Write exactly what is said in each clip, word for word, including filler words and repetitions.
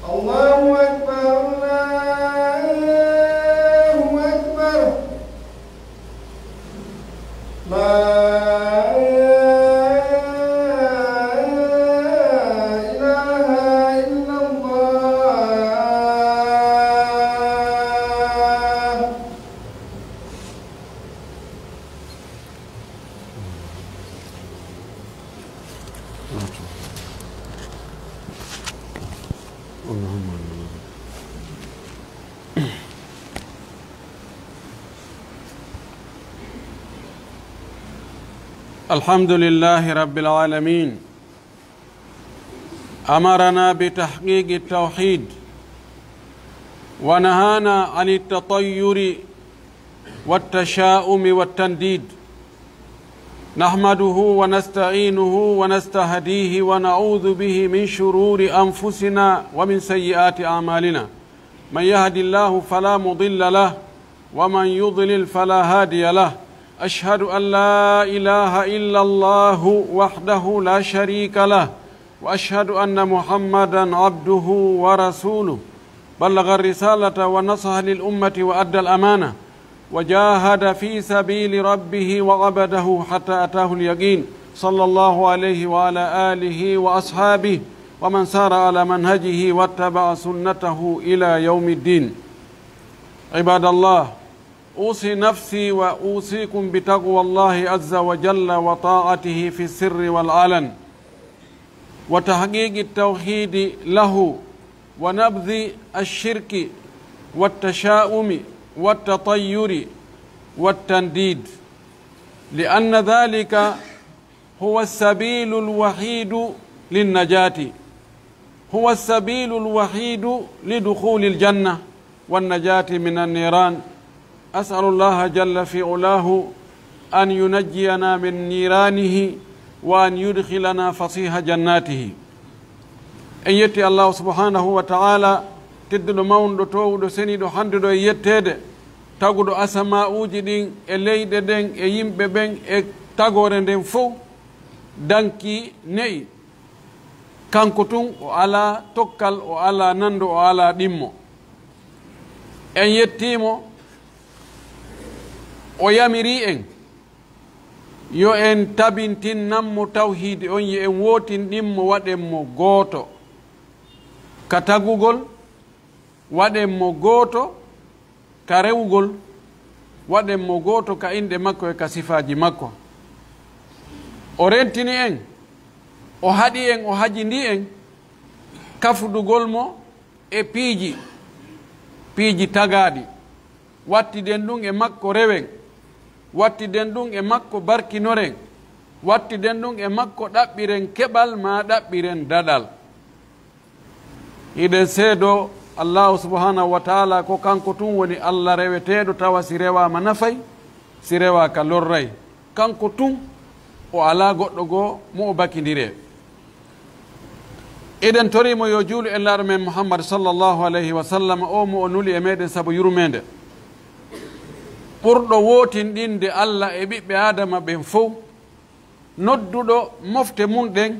الله أكبر، الله أكبر. لا إله إلا الله. الحمد لله رب العالمين. أمرنا بتحقيق التوحيد، ونهانا عن التطير والتشاؤم والتنديد. نحمده ونستعينه ونستهديه ونعوذ به من شرور أنفسنا ومن سيئات أعمالنا. من يهد الله فلا مضل له، ومن يضلل فلا هادي له. أشهد أن لا إله إلا الله وحده لا شريك له، وأشهد أن محمدا عبده ورسوله. بلغ الرسالة ونصح للأمة وأدى الأمانة، وجاهد في سبيل ربه وعبده حتى أتاه اليقين. صلى الله عليه وعلى آله وأصحابه ومن سار على منهجه واتبع سنته إلى يوم الدين. عباد الله، أوصي نفسي وأوصيكم بتقوى الله عز وجل وطاعته في السر والعلن، وتحقيق التوحيد له، ونبذ الشرك والتشاؤم والتطير والتنديد، لأن ذلك هو السبيل الوحيد للنجاة، هو السبيل الوحيد لدخول الجنة والنجاة من النيران. أسأل الله جل في علاه أن ينجينا من نيرانه وأن يدخلنا فصيح جناته. En yetti Allaahu subhaanahu wa ta'aalaa, tedduɗo, mawnuɗo, toowuɗo, seniiɗo, handuɗo e yetteede, taguɗo asamaa'uuji ɗin e leyɗe ɗen e yimɓe ɓen e tagoore nden fow. Danki ne'i. Kanko tun o alaa tokkal, o alaa nanndo, o alaa ɗimmo. En yettii mo, o yamirii en yo en tabintinan mo tawhiidi on, yo en wootinɗin mo, waɗen mo gooto ka tagugol, waɗen mo gooto ka rewugol, waɗen mo gooto ka inɗe makko e ka sifaaji makko. O rentini en, o haɗi en, o hajindii en kafudugol mo e piiji, piiji tagaaɗi. Wattiden ɗun e makko rewen, wattiden ɗun e makko barkinoren, wattiden ɗun e makko ɗaɓɓiren keɓal maa ɗaɓɓiren daɗal. Hiɗen seedoo Allaahu subhaanahu wa ta'aalaa ko kanko tun woni Alla reweteeɗo, tawa si rewaama nafay, si rewaaka lorray. Kanko tun, o alaa goɗɗo goo mo o bakindiree. Hiɗen torii mo yo juulu e Nelaaɗo men Muhammad sallallaahu alayhi wa sallam, o mo o nuli e meɗen sabu yurmeende, ɓurɗo wootinɗinde Alla e ɓiɓɓe Aadama ɓen fow. Nodduɗo mofte mun ɗen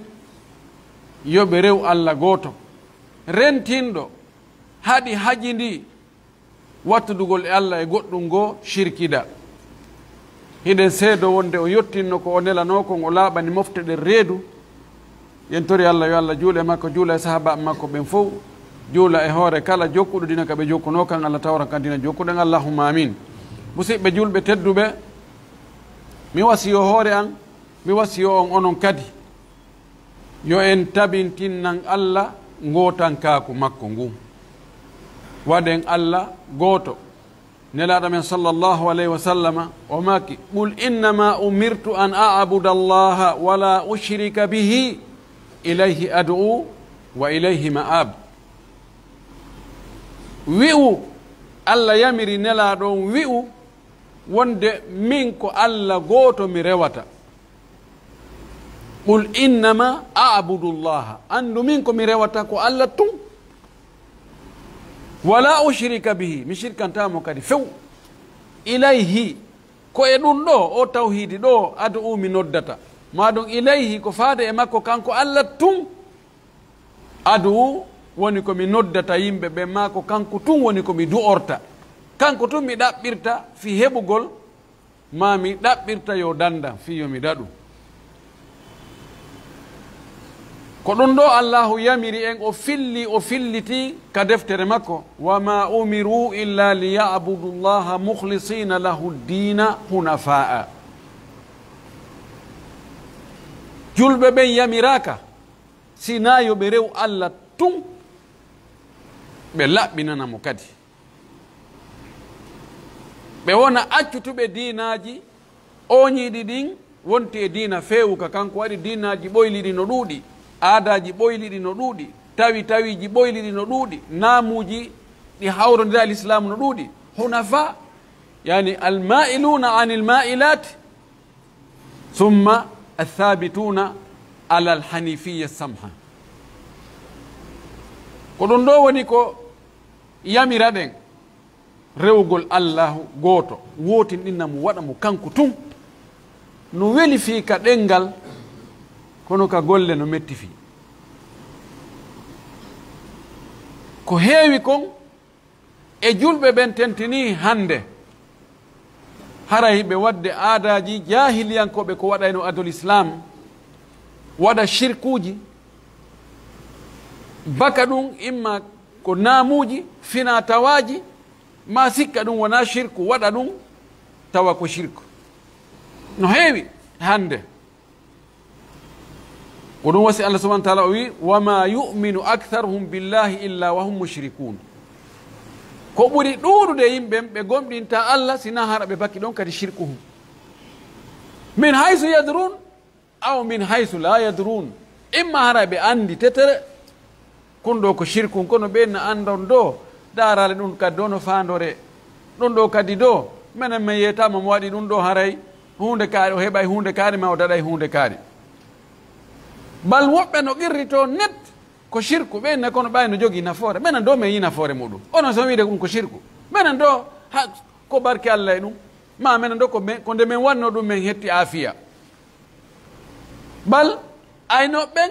yo ɓe rew Alla gooto, rentinɗo haɗi hajindii wattudugol e Alla e goɗɗun goo, shirkida. Hiɗen seedoo wonde o yottinno ko o nelanoo kon, o laaɓani mofte ɗen reedu. Yen tori Alla yo Alla juulu e makko, juula e sahaabaaɓe makko ɓen fow, juula e hoore kala jokkuɗo diina ka ɓe jokkunoo kan, Alla tawra kan diina jokkuɗen, Allahumma aamiin. Musiɓɓe julɓe tedduɓe, mi wasiyoo hoore an, mi wasiyoo on onon kadi, yo en tabintinnan Alla ngootankaaku makko ngun. Waɗen Alla gooto. Nelaaɗo men sallallaahu alayhi wa sallama, o maaki: "Qul innama umirtu an a'buda Allaha wa la ushrika bihi, ilayhi ad'u wa ilayhi ma'ab." Wi'u, Alla yamiri Nelaaɗo on, wi'u wonde min ko Alla gooto mi rewata. "Qul innama a'budu Allaha." Anndu min ko mi rewata ko Alla tun. "Wa la ushrika bihi." Mi shirkantaa mo kadi few. "Ilayhi." Ko e ɗun ɗoo, o tawhiidi ɗoo, "ad'u" mi noddata. Maa ɗun "ilayhi" ko faade e makko kanko Alla tun. "Ad'u" woni ko mi noddata yimɓe ɓen, maa ko kanko tun woni ko mi du'orta. Kanko tun mi ɗaɓɓirta fii heɓugol, maa mi ɗaɓɓirta yo dandan fii yo mi daɗu. Ko ɗun ɗoo Allaahu yamiri en, o filli, o filliti ka deftere makko, "وما أمروا إلا ليعبدوا الله مخلصين له الدين حنفاء." Julɓe ɓen yamiraaka, si naa yo ɓe rew Alla tun, ɓe laɓɓinana mo kadi. Ɓe wona accutuɓe diinaaji ooñiiɗi ɗin, wonti e diina feewuka, kanko waɗi diinaaji ɓoyliɗi no ɗuuɗi, aadaaji ɓoyliɗi no ɗuuɗi, tawi tawiiji ɓoyliɗi no ɗuuɗi, naamuuji ɗi hawrondiraa e Lislaamu no ɗuuɗi. Hunafa, yani al-ma'iluuna anil ma'ilaat, summa athaabituuna alal haniifiyya samha. Ko ɗun ɗoo woni ko yamiraɗen, rewugol Allaahu gooto, wootinɗina mo, waɗa mo kanko tun. No weli fii ka ɗenngal, kono ka golle no metti fii. Ko heewi kon, e julɓe ɓen tentinii hannde, haray ɓe waɗde aadaaji jaahiliyankooɓe ko waɗayno adol Islaam, waɗa shirkuuji, baka ɗun imma ko naamuuji, finaa tawaaji, maa sikka ɗun wonaa shirku, waɗa ɗun tawa ko shirku. No heewi hannde. Ko ɗun wasi Allah subhanahu wa ta'ala o wi'i, "وما يؤمن أكثرهم بالله إلا وهم مشركون." Ko ɓuri ɗuuɗude yimɓe ɓe gomɗinta Allah, si naa hara ɓe baki ɗon kadi shirkuhum. من حيث يدرون أو من حيث لا يدرون. Imma hara ɓe anndi tetere, kun ɗoo ko shirkun, kono ɓen na anndon ɗoo, daaraale ɗun kadi ɗoo no faandoree. Ɗun ɗoo kadi ɗoo, menen men yeetaama mo waɗi ɗun ɗoo haray huunde kaari, o heɓay huunde kaari, maa o daɗay huunde kaari. Bal woɓɓe no qirritoo net ko shirku, ɓen na kono ɓay no jogii nafoore. Menen ɗoo men yi'i nafoore muɗun. Onon si on wi'ude ɗun ko shirku. Menen ɗoo, ha, ko barke Alla e ɗun. Maa menen ɗoo ko men, ko nde men wannoo ɗun men hetti aafiya. Bal aynooɓe ɓen,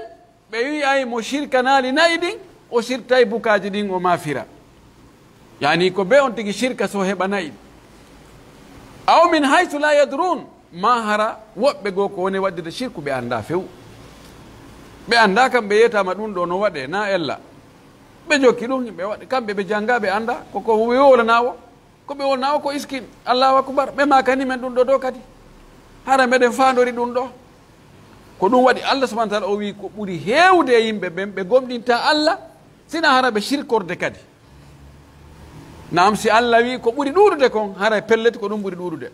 ɓe wi'ay mo shirkanaali na'i ɗin, o shirkay bukaaji ɗin, o maafira. Yani ko bee on tigi shirka so heɓa na'i. أو من حيث لا يدرون, maa hara woɓɓe goo ko woni waɗude shirku ɓe anndaa few. Ɓe anndaa kam ɓe yeetaama ɗun ɗoo no waɗee, naa ella. Ɓe jokki ɗun, ɓe waɗi, kamɓe ɓe janngaa ɓe anndaa, ko ko ɓe wowlanaa woo. Ko ɓe wonnaa o ko iskin. Allahu akbar. Ɓe maakani men ɗun ɗoo ɗoo kadi. Hara meɗen faandori ɗun ɗoo. Ko ɗun waɗi Allah subhanahu wa ta'ala o wi'i ko ɓuri heewude e yimɓe ɓen, ɓe gomɗintaa Allah, si naa hara ɓe shirkorde kadi. Naam, si Allah wi'i ko ɓuri ɗuuɗude kon, haray pellet ko ɗun ɓuri ɗuuɗude.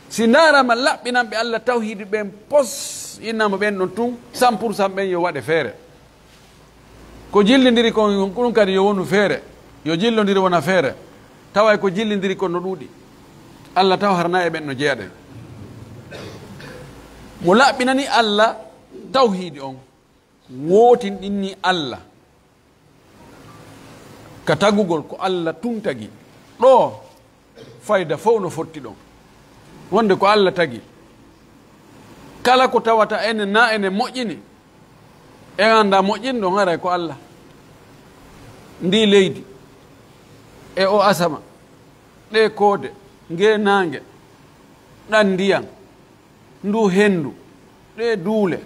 Si ndaaraama laɓɓinanɓe Allah tawhiidi ɓen pos, inna mo ɓen ɗon tun, cent pour cent ɓen yo waɗe feere. Ko jillindiri kon, ɗun kadi yo wonu feere, yo jillondiri wona feere, taway ko jillindiri kon no ɗuuɗi. Allah taw harna e ɓen no jeyaɗen. Mo laɓɓinani Allah tawhiidi on, wootinɗinni Allah ka tagugol ko Allah tun tagi. Ɗoo, fayda fow no fotti ɗon. Wonde ko Alla tagi. Kala ko tawata enen na enen moƴƴini, en anndaa moƴƴini ɗon, haray ko Alla. Ndii leydi, e oo asama, ɗee koode, ngee naange, ɗan ndiyan, nduu henndu, ɗee duule,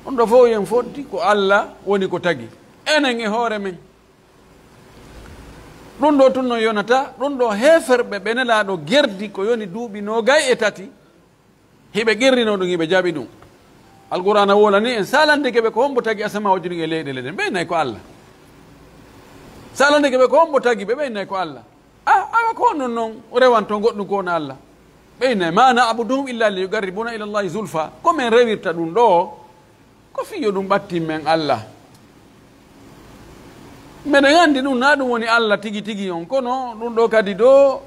ɗun ɗoo fow en fotti ko Alla woni ko tagi. Enen e hoore men. Ɗun ɗoo tun no yonata, ɗun ɗoo heeferɓe ɓe Nelaaɗo gerdi ko yoni duuɓi noogay e tati, hiɓe qirrinoo ɗun, hiɓe jaɓi ɗun. Alqur'aana wolani en, saalandike ɓe ko hombo tagi asamaaji ɗin e leyɗe ɗen, ɓe innay ko Alla. Saalandike ɓe ko hombo tagi ɓe, ɓe innay ko Alla. Ah, awa ko honɗun non rewanton goɗɗun ko wonaa Alla? Ɓe innay, "ما نعبدهم إلا ليقربونا إلى الله زلفى." Ko men rewirta ɗun ɗoo, ko fii yo ɗun ɓattin men Alla. Meɗen anndi ɗun, naa ɗun woni Alla tigi tigi on, kono ɗun ɗoo kadi ɗoo,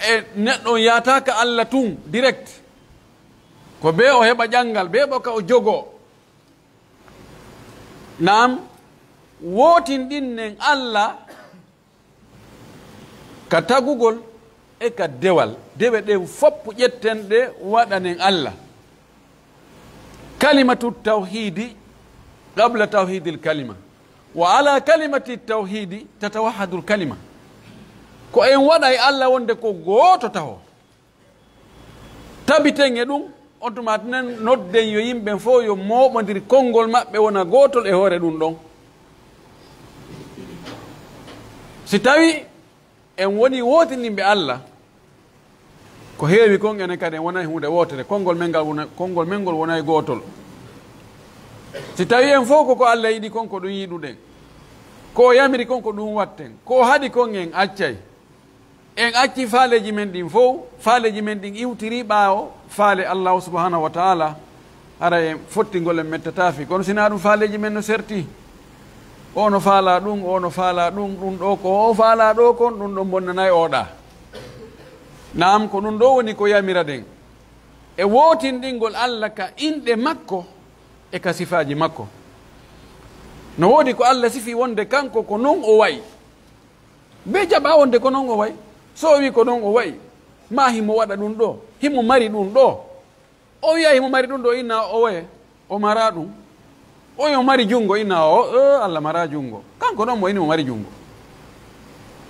e neɗɗo on yaata ka Alla tun direct. Ko bee o heɓa ƴanngal, bee bo ka o jogoo. Naam, wootinɗinen Alla ka tagugol e ka dewal. Dewe ɗen fow ƴetten ɗe waɗanen Alla. Kalimatu tawhiidi qabla tawhiidil kalima. Wa ala kalimati tawhidi tatawahhadul kalima. Ko en waɗay Alla wonde ko gooto taho. Tabiten e ɗum, on tuma tenen nodden yo yimɓe fof yo mooɓondir konngol maɓɓe wona gootol e hoore ɗum ɗon. Si tawi en woni wootinimɓe Alla, ko heewi kon enen kadi en wonay huunde wootere, konngol men ngal wona, konngol men ngol wonay gootol. Si tawi en fof ko ko Alla yiɗi kon ko ɗum yiɗuɗen, ko o yamiri kon ko ɗum watten, ko o haɗi kon en accay, en acci faaleeji men ɗin fow, faaleeji men ɗin iwtiri ɓaawo faale Allaahu subhaanahu wa taala, haray en fottingol en mettataa fii. Kono si hinaa ɗum faaleeji men no serti, o no faalaa ɗum, o no faalaa ɗum, ɗum ɗoo ko o faalaa ɗoo kon, ɗum ɗon bonnanay oɗa. Naam, ko ɗum ɗoo woni ko yamiraɗen. E wootinɗingol Alla ka inɗe makko e ka sifaaji makko. No woodi ko Alla sifi wonde kanko ko non o wa'i. Be jaɓa wonde ko non o wa'i. So o wi'i ko non o wa'i, maa himo waɗa ɗum ɗoo, himo mari ɗum ɗoo. O wi'a himo mari ɗum ɗoo, inna o waye, o mara ɗum. O wi'a o mari junngo, inna o, o, Alla mara junngo. Kanko non mo ini mo mari junngo.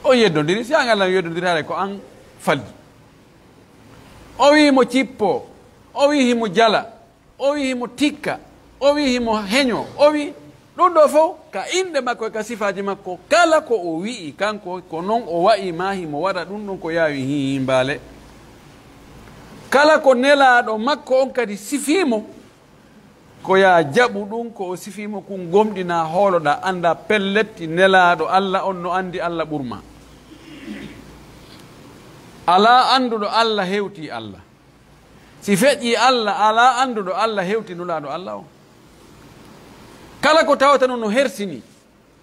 O yeddondiri, si an Alla yeddondiri haray ko an falli. O wi'i mo cippo, o wi'i himo jala, o wi'i himo tikka, o wi'i himo heño, o wi'i ɗum ɗoo fow ka inɗe makko e ka sifaaji makko, kala ko o wi'i kanko, ko non o wa'i, maa himo waɗa ɗum ɗon ko yaawi hiimbaale. Kala ko Nelaaɗo makko on kadi sifii mo, ko yaa jaɓu ɗum ko o sifii mo kun, gomɗinaa, hooloɗaa, anndaa pellet Nelaaɗo Alla on no anndi Alla ɓurmaa. Alaa annduɗo Alla hewtii Alla. Si feƴƴii Alla, alaa annduɗo Alla hewti Nulaaɗo Alla on. Kala ko tawata non no hersini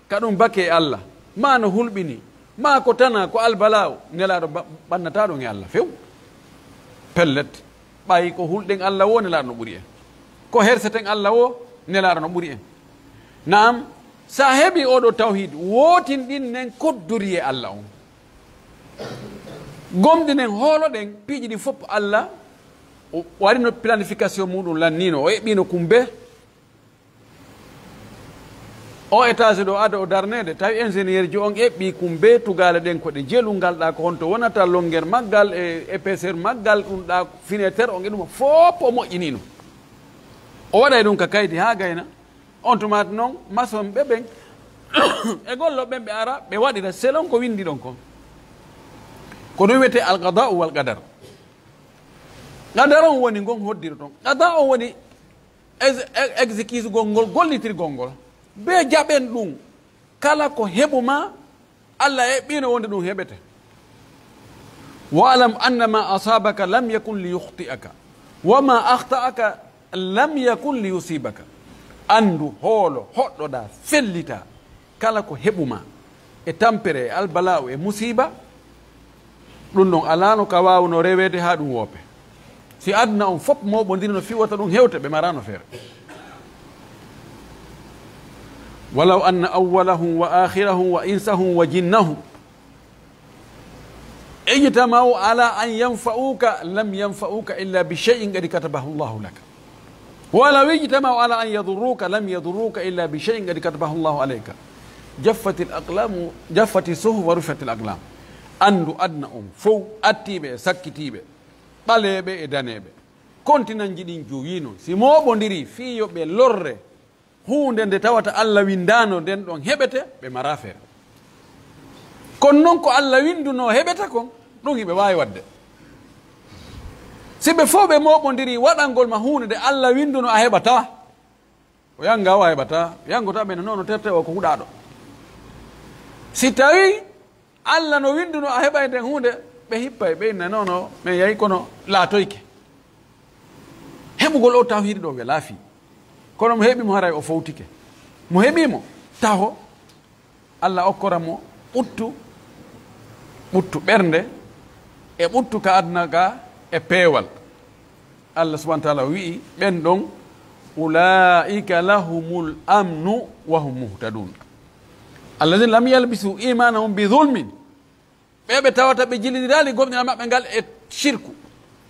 ka ɗum bakee Alla, maa no hulɓini, maa ko tana, ko albalaaw, Nelaaɗo ba-, ɓannataa ɗum e Alla few. Pellet, ɓay ko hulɗen Alla woo, Nelaaɗo no ɓuri en. Ko herseten Alla woo, Nelaaɗo no ɓuri en. Naam, si a heɓii oo ɗoo tawhiid, wootinɗin nen koddori e Alla on. Gomɗinen, hooloɗen piiji ɗi fof Alla o waɗino planification muɗum lanniino, o eɓɓiino kumbe. O étage ɗo ada o darneede, tawi ingénieur ji on eɓɓi kumbe, tugaale ɗen ko ɗe jelu, ngal ɗa ko honto wonata, longueur maggal e épaisseur maggal, ɗum ɗa fenêtre on e ɗum fof o moƴƴiniino. O waɗay ɗum ka kaydi haa gayna. On tuma non, maçon ɓe ɓen e gollo ɓen ɓe ara, ɓe waɗira selon ko windi ɗon kon. Ko ɗum wiyetee al qada wal qadar. Qadar on woni ngon hoddiri ton. Qada on woni ex-, ex-, exécutugol ngol, gollitirgol ngol. Be jaɓen ɗum. Kala ko heɓu ma, Alla eɓɓiino wonde ɗum heɓete. Wa'lam anna ma asabaka lam yakun li yukhti'aka, wa ma akhta'aka lam yakun li yusibaka. Anndu, hoolo, hoɗɗoɗaa, fellitaa. Kala ko heɓu ma e tampere, e albala'u, e musiiba, ɗum ɗon alaano ka waawuno reweede haa ɗum woope. Si aduna on fof mooɓondiri no fii wota ɗum hewte, ɓe maraano feere. Walaw anna awwalahum wa aakhirahum wa insahum wa jinnahum ijtama'u ala an yanfa'uka lam yanfa'uka illa bi shay'in qad katabahu Allahu laka. Walaw ijtama'u ala an yadurruka lam yadurruka illa bi shay'in qad katabahu Allahu alayka. Jaffatil aqlamu, jaffati suhuf wa rufi'atil aqlam. Anndu aduna on fow, attiiɓe e sakkitiiɓe, ɓaleeɓe e daneeɓe. Kontinanji ɗin juwiino, si mooɓondiri fii yo ɓe lorre huunde nde tawata Alla winndaano nden ɗon heɓete, ɓe maraa feere. Kono non ko Alla winndunoo heɓeta kon, ɗum hiɓe waawi waɗde. Si ɓe fow ɓe mooɓondiri waɗangol ma huunde nde Alla winndunoo a heɓataa, o yannga o a heɓataa, yanngotaa ɓe no, non no terte o ko huɗaaɗo. Si tawii Alla no winnduno a heɓay nden huunde, ɓe hippay, ɓe inna, "Non, non, men yahi kono laatoyke." Heɓugol o tawhiidi ɗo welaa fii. Kono mo heɓi mo haray o fowtike. Mo heɓi mo taho, Alla okkora mo ɓuttu, ɓuttu ɓernde, e ɓuttu ka aduna ka e peewal. Allah subhanahu wa ta'ala wi'i ɓen ɗon, "Ula'ika lahumul amnu wa hum muhtadun. Alladhina lam yalbisu imanahum bi dhulmin." Ɓe ɓe tawata ɓe jillindiraali gomɗinal maɓɓe ngal e shirku.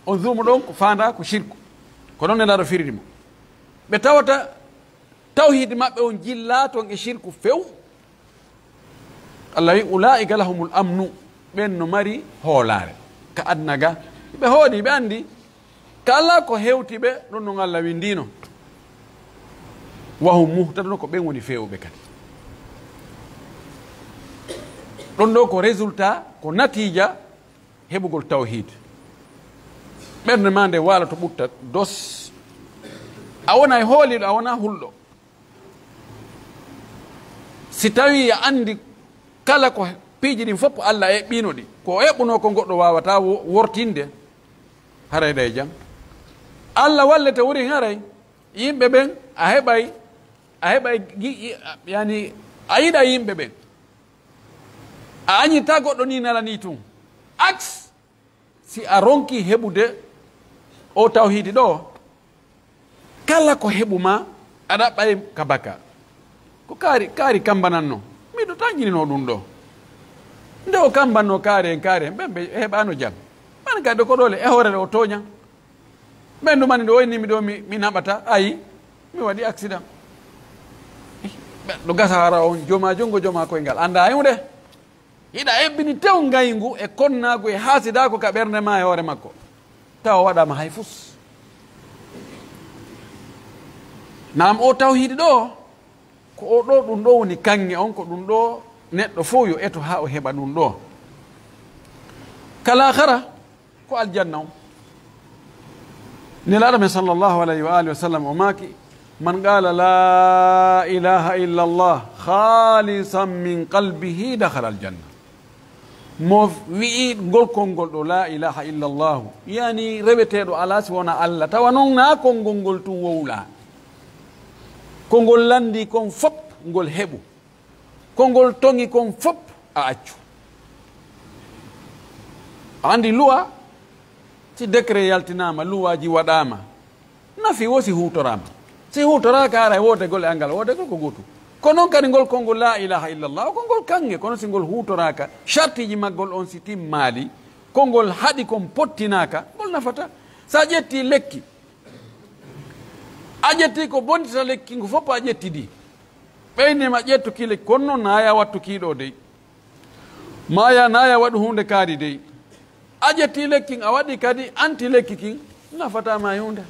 On zulmu ɗon ko faandaa ko shirku. Ko non Nelaaɗo firiri mo. Ɓe tawata Tawhiidi maɓɓe on jillaa ton e shirku few. Allah wi, "Ulaa'ika lahumul amnu." Ɓen no mari hoolaare ka aduna ga. Ɓe hooli, ɓe anndi. Kala ko hewti ɓe, ɗun non Allah winndino. "Wa hum muhtadun," ko ɓen woni feewuɓe kadi. Ɗun ɗoo ko résultat, ko natiija heɓugol tawhiid. Ɓernde maa nde waaloto ɓutta dos. A wonay hooliiɗo, a wonaa hulɗo. Si tawii a anndi kala ko piiji ɗin fof Allah eɓɓiino ɗi, ko o eɓɓunoo ko goɗɗo waawataa wo-, wortinde, haray ɗay jam. Allah wallete wurin haray, yimɓe ɓen a heɓay, a heɓay gi-, gi-, yani a yiɗa yimɓe ɓen. A añirtaa goɗɗo nii nala nii tun. Aks, si a ronkii heɓude oo tawhiidi ɗoo, kala ko heɓu maa, a ɗaɓɓay ka baka. Ko kaari, kaari kambanannoo. Miɗo tanƴininoo ɗun ɗoo. Nde o kambannoo kaari en, kaari en, ɓen ɓe heɓaano jam. Ɓen kadi ko ɗoo le, e hoore ɗoo o tooña. Ɓen ɗumani ɗo wayni mi ɗo mi, mi naɓata, ayi, mi waɗi accident. Ɓe ɗo gasa hara on, joma junngo, joma koyngal, anndaa e huunde. Hiɗa eɓɓini tew ngayngu e konnaagu e haasidaagu ka ɓernde maa e hoore makko. Tawa waɗaama hay fus. Naam, o tawhiidi ɗo, ko o ɗo, ɗum ɗo woni kaŋŋe on, ko ɗum ɗo neɗɗo fof yo eto haa o heɓa ɗum ɗo. Ka laakhara, ko aljanna on. Nelaaɗo men sallallahu alayhi wa alihi wa sallam o maaki, "Man qaala laa ilaaha illa Allah khaalisan min qalbihi dakhala aljanna." Mo wi'i ngol konngol ɗo, "Laa ilaaha illa Allahu," yani reweteeɗo alaa si wona Allah, tawa non naa konngol ngol tun wowlaa. Ko ngol lanndii kon fop ngol heɓu. Ko ngol toŋi kon fop a accu. A anndi luwa, si décret yaltinaama, luwaaji waɗaama, nafi wo si huutoraama. Si huutoraaka, haray woodegol e angal woodegol ko gootum. Ko non kadi ngol konngol laa ilaaha illallah, ko ngol kaŋŋe, kono si ngol huutoraaka, shartiiji maggol on si timmaali, ko ngol haɗi kon pottinaaka, ngol nafataa. Si a ƴettii lekki, a ƴettii ko bonnitata lekki, ngu fof a ƴettidi. Ɓeynii ma ƴettu kii lekki, kono non naaya wattu kii ɗoo dey. Maaya naaya waɗu huunde kaari dey. A ƴettii lekki kin, a waɗi kadi anti lekki kin, nafataa ma e huunde.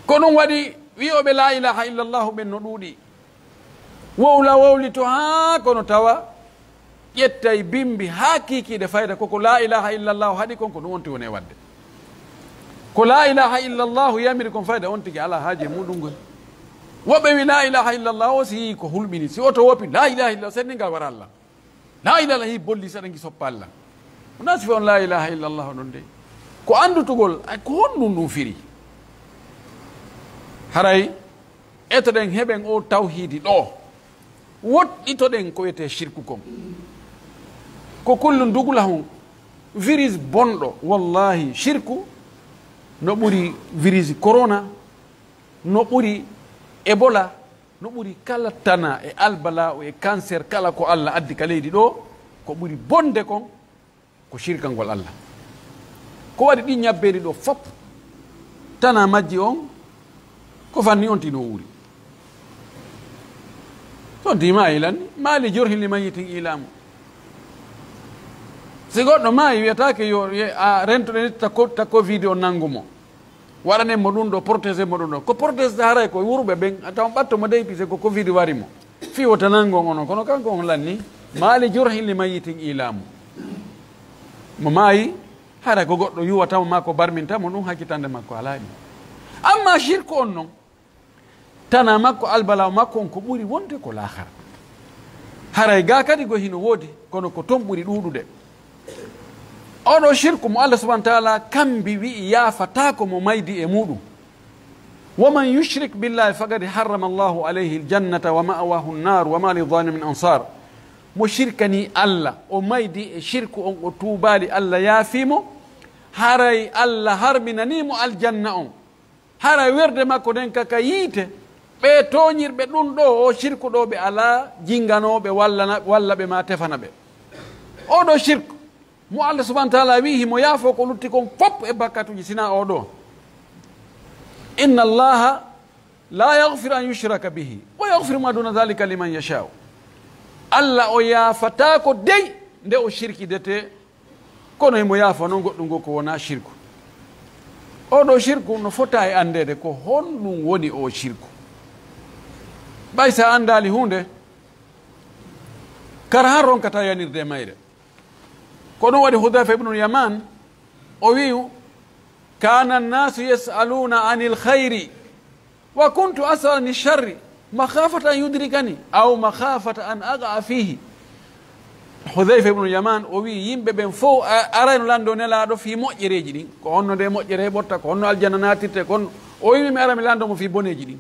Ko ɗum waɗi wi'ooɓe laa ilaaha illallahu ɓen no ɗuuɗi. Wowla wowlito haa kono tawa ƴettay bimbi haa kiikiiɗe fayda ko ko laa ilaaha illallahu haɗi kon, ko ɗum on tigi woni e waɗde. Ko laa ilaaha illallahu yamiri kon fayda on tigi alaa haaje muɗum ngol. Woɓɓe wi laa ilaaha illallahu o si yii ko hulɓini, si oto woppi laa ilaaha illallahu, senningal wara Allah. Laa ilaaha illa hi bolli saɗa ngi soppa Allah. Wonaa sifa on laa ilaaha illa Allah ɗon de. Ko anndutugol, ay, ko honɗum ɗum firi? Haray, etoɗen heɓen o tawhiidi ɗo. Woɗɗitoɗen ko wiyetee shirku kon. Ko kullun dugulahun, virus bonɗo, wallahi, shirku no ɓuri virus corona, no ɓuri Ebola, no ɓuri kala tana e albala'u e cancer kala ko Allah addi ka leydi ɗo, ko ɓuri bonde kon ko shirkangol Allah. Ko waɗi ɗin ñabbeeli ɗo fop, tana majji on, ko fanni on tino wuuri. So on tima ilan, ma li jurhin li mayyitin ilamu. Si goɗɗo maayi, wiyataake yo, ye-, a rentoɗen takko, takko video on nangu mo. Waɗanen mo ɗum ɗo, protégé mo ɗum ɗo. Ko protégé haray ko wuuruɓe ɓen, a tawan ɓatto mo dey, pise ko covid wari mo. Fii wota nangon onon, kono kanko on lanni, ma li jurhin li mayyitin ilamu. Mo maayi, haray ko goɗɗo yuwata mo, maa ko barminta mo, ɗum hakkitande makko alaa e ɗum. Amma shirku on non, tana makko, albalaa makko on ko ɓuri wonde ko laakhara. Haray gaa kadi go hino woodi, kono ko ton ɓuri ɗuuɗude. Oɗo shirku mo Allah subhanahu wa ta'ala kambi wi'i yaafataako mo maydi e muɗum. "Wa man yushrik billahi faqad harrama Allahu alayhi aljannata wa ma'wahu annar wa ma lizalimin min ansar." Mo shirkani Allah, o maydi e shirku on, o tuubaali, Allah yaafii mo, haray Allah harminanii mo aljanna on. Hara werde makko nden ka, ka yiite, ɓe tooñirɓe ɗum ɗo, o shirku ɗo, ɓe alaa jinganooɓe walla na, walla ɓe ma tefana ɓe. Oɗo shirku, mo Allah subhanahu wa ta'ala wi'i himo yaafoo ko lutti kon fop e bakkatuuji, sinaa oɗo. Inna Allaha لا يغفر أن يشرك به ويغفر ما دون ذلك لمن يشاء. Alla o yaafataako dey nde o shirkidetee, kono himo yaafa non goɗɗun goo ko wonaa shirku. Oo ɗoo shirku no fota e anndeede ko honɗun woni oo shirku. Ɓay si a anndaali huunde, kara han ronkataa yanirde e mayre. Ko ɗun waɗi Hudayfa ibnul Yaman, o wi'i, كان الناس يسألون عن الخير وكنت أسأل عن الشر مخافة أن يدركني أو مخافة أن أقع فيه. Hudayfa ibnul Yaman, o wi'i, yimɓe ɓen fow a-, arayno lanndoo Nelaaɗo fii moƴƴereeji ɗin. Ko honno ndee moƴƴere heɓorta, ko honno aljanna naatirtee, ko honno, o wi'i, mi ara mi lanndoo mo fii boneeji ɗin.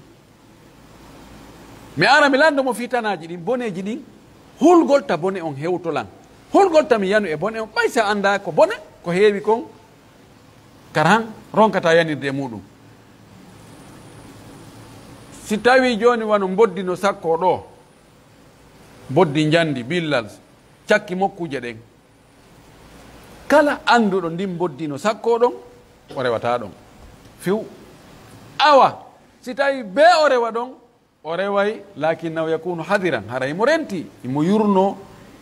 Mi ara mi lanndoo mo fii tanaaji ɗin, boneeji ɗin, hulgol ta bone on hewto lan. Hulgol ta mi yanu e bone on, ɓay si a anndaa ko bone, ko heewi kon, kara han ronkataa yanirde e muuɗun. Si tawii jooni wano mboddi no sakkoo ɗoo, mboddi njandi, billal, cakki mokkuuje ɗen, kala annduɗo ndin mboddi no sakkoo ɗon, o rewataa ɗon few. Awa, si tawii bee o rewa ɗon, o reway, lakinnahu yakunu hadiran, hara himo rentii, himo yurnoo,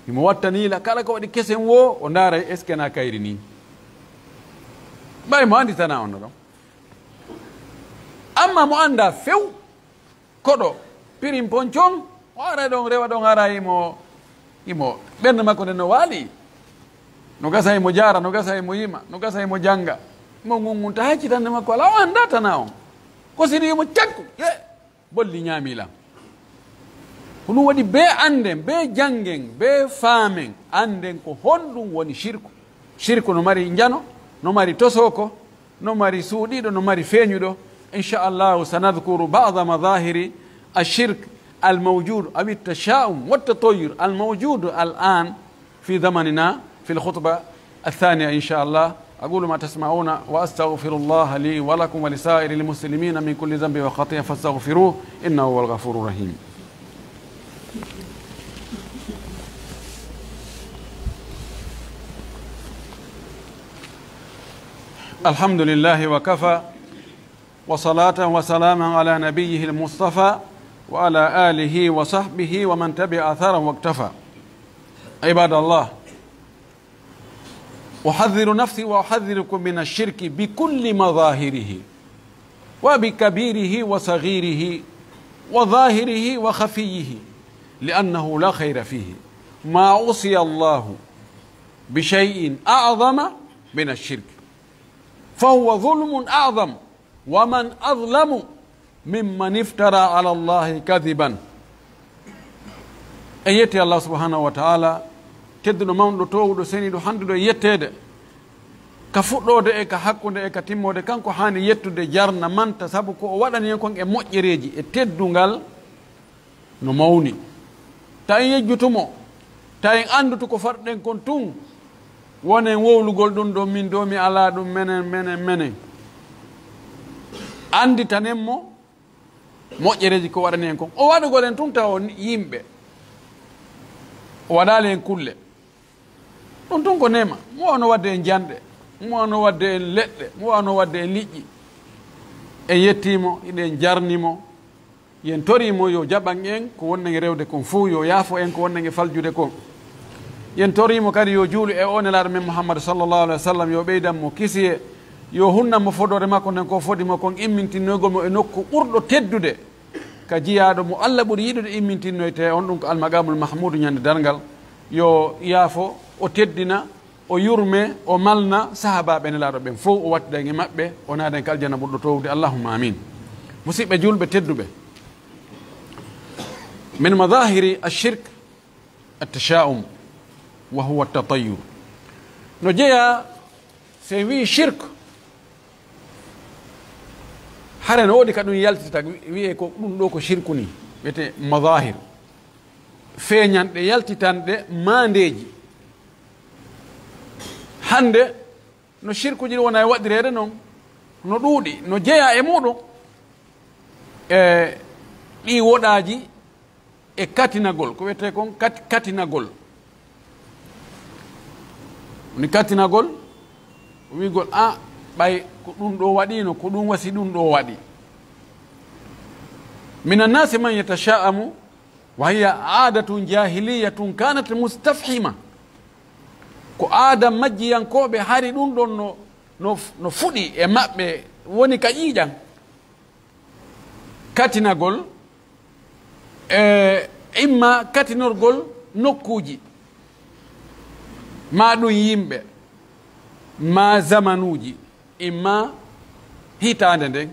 himo watta niila, kala ko waɗi kesen woo, o ndaaray est-ce que na kayri nii. Ɓay mo anndi tanaa on no ɗon. Amma mo anndaa few, koɗo, pirin poncon, o aray ɗon, rewa ɗon, hara himo, himo, ɓernde makko nden no waali. No gasa himo jaara, no gasa himo yima, no gasa himo jannga. Himo ngungunta, hay citannde makko alaa, o anndaa tanaa on. Ko siri himo cakku, ye, bolli ñaamii lan. Ko ɗun waɗi bee annden, bee janngen, bee faamen, annden ko honɗun woni shirku. Shirku no mari njano, no mari tosooko, no mari suuɗiiɗo, no mari feeñuɗo. إن شاء الله سنذكر بعض مظاهر الشرك الموجود أو التشاؤم والتطير الموجود الآن في زمننا في الخطبة الثانية إن شاء الله. أقول ما تسمعون وأستغفر الله لي ولكم ولسائر المسلمين من كل ذنب وخطيئة فاستغفروه إنه هو الغفور الرحيم. الحمد لله وكفى، وصلاة وسلاما على نبيه المصطفى وعلى آله وصحبه ومن تبع أثره واقتفى. عباد الله، أحذر نفسي وأحذركم من الشرك بكل مظاهره، وبكبيره وصغيره، وظاهره وخفيه، لأنه لا خير فيه. ما عصي الله بشيء أعظم من الشرك، فهو ظلم أعظم، ومن أظلم ممن افترى على الله كذبا. En yetti Allah subhanahu wa ta'ala, tedduɗo, mawnuɗo, toowuɗo, seniiɗo, handuɗo e yetteede, ka fuɗɗoode e ka hakkunde e ka timmoode, kanko haani yettude, jarna, manta, sabu ko o waɗani en kon e moƴƴereeji e teddungal no mawni. Ta en yejjutu mo, ta en anndutu ko farɗen kon tun, wonen wowlugol ɗun ɗon, min ɗoo mi alaa ɗun, menen, menen, menen. Annditanen mo moƴƴereeji ko waɗani en kon. O waɗugol en tun tawa o ni-, yimɓe. O waɗaali en kulle. Ɗun tun ko neema. Mo wano waɗde en janɗe, mo wano waɗde en leɗɗe, mo wano waɗde en liƴƴi. En yettii mo, hiɗen jarni mo. Yen torii mo yo jaɓan en ko wonnen e rewde kon fow, yo yaafo en ko wonnen e faljude kon. Yen torii mo kadi yo juulu e oo Nelaaɗo men Muhammadu sallallahu alaihi wa sallam, yo ɓeydan mo kisiyee, yo hunnan mo fodoore makko nden ko fodi mo kon, immintinnoygol mo e nokku ɓurɗo teddude ka jiyaaɗo mo Alla ɓuri yiɗude immintinnoytee on, ɗun ko Almaqaamul Mahmuudu ñande darngal. Yo yaafo, o teddina, o yurmee, o malna sahaabaaɓe Nelaaɗo ɓen fow, o wattida en e maɓɓe, o naada en ka aljanna ɓurɗo toowude. Allahumma amin. Musiɓɓe juulɓe tedduɓe, من مظاهر الشرك التشاؤم وهو التطير. No jeyaa, si en wi'i shirk, hare no woodi ka ɗun yaltita, wi-, wi'ee ko ɗun ɗoo ko shirku nii, wi'etee mazahir. Feeñanɗe yaltitanɗe maandeeji. Hannde, no shirkuuji ɗin wona e waɗireede non, no ɗuuɗi, no jeyaa e muuɗun, e ɗii woɗaaji e katinagol, ko wi'etee kon kat-, katinagol. Woni katinagol, ko wi'ugol, "A, ɓay ko ɗun ɗoo waɗiino, ko ɗun wasi ɗun ɗoo waɗi." من الناس من يتشاءم، وهي عادة جاهلية كانت مستفحمة. Ko aada majjiyankooɓe, hari ɗun ɗon no, no, no fuɗi e maɓɓe, woni ka ƴiiƴan. Katinagol, e imma katinorgol nokkuuji, maa ɗun yimɓe, maa zamanuuji, imma hitaande nden.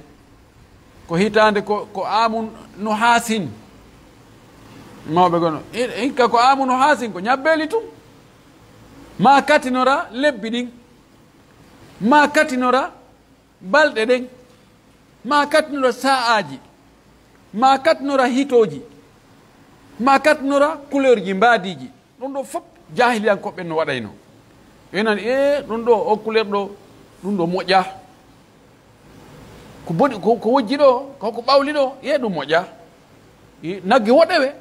Ko hitaande ko, ko aamun nuhaasin. Mawɓe gono, in, in ka ko aamun nuhaasin, ko ñabbeeli tun. Maa katinora lebbi ɗin, maa katinora balɗe ɗen, maa katinora sa'aaji, maa katinora hitooji, maa katinora kuleurji mbaadiiji. Ɗun ɗoo fof jaahiliyankooɓe ɓen no waɗayno. Ɓe nani, "Ee, ɗun ɗoo, oo couleur ɗoo, ɗun ɗoo moƴƴaa. Ko boni, ko, ko wojji ɗoo, ko, ko ɓawli ɗoo, ee, ɗun moƴƴaa. Ee, nagge woɗewe,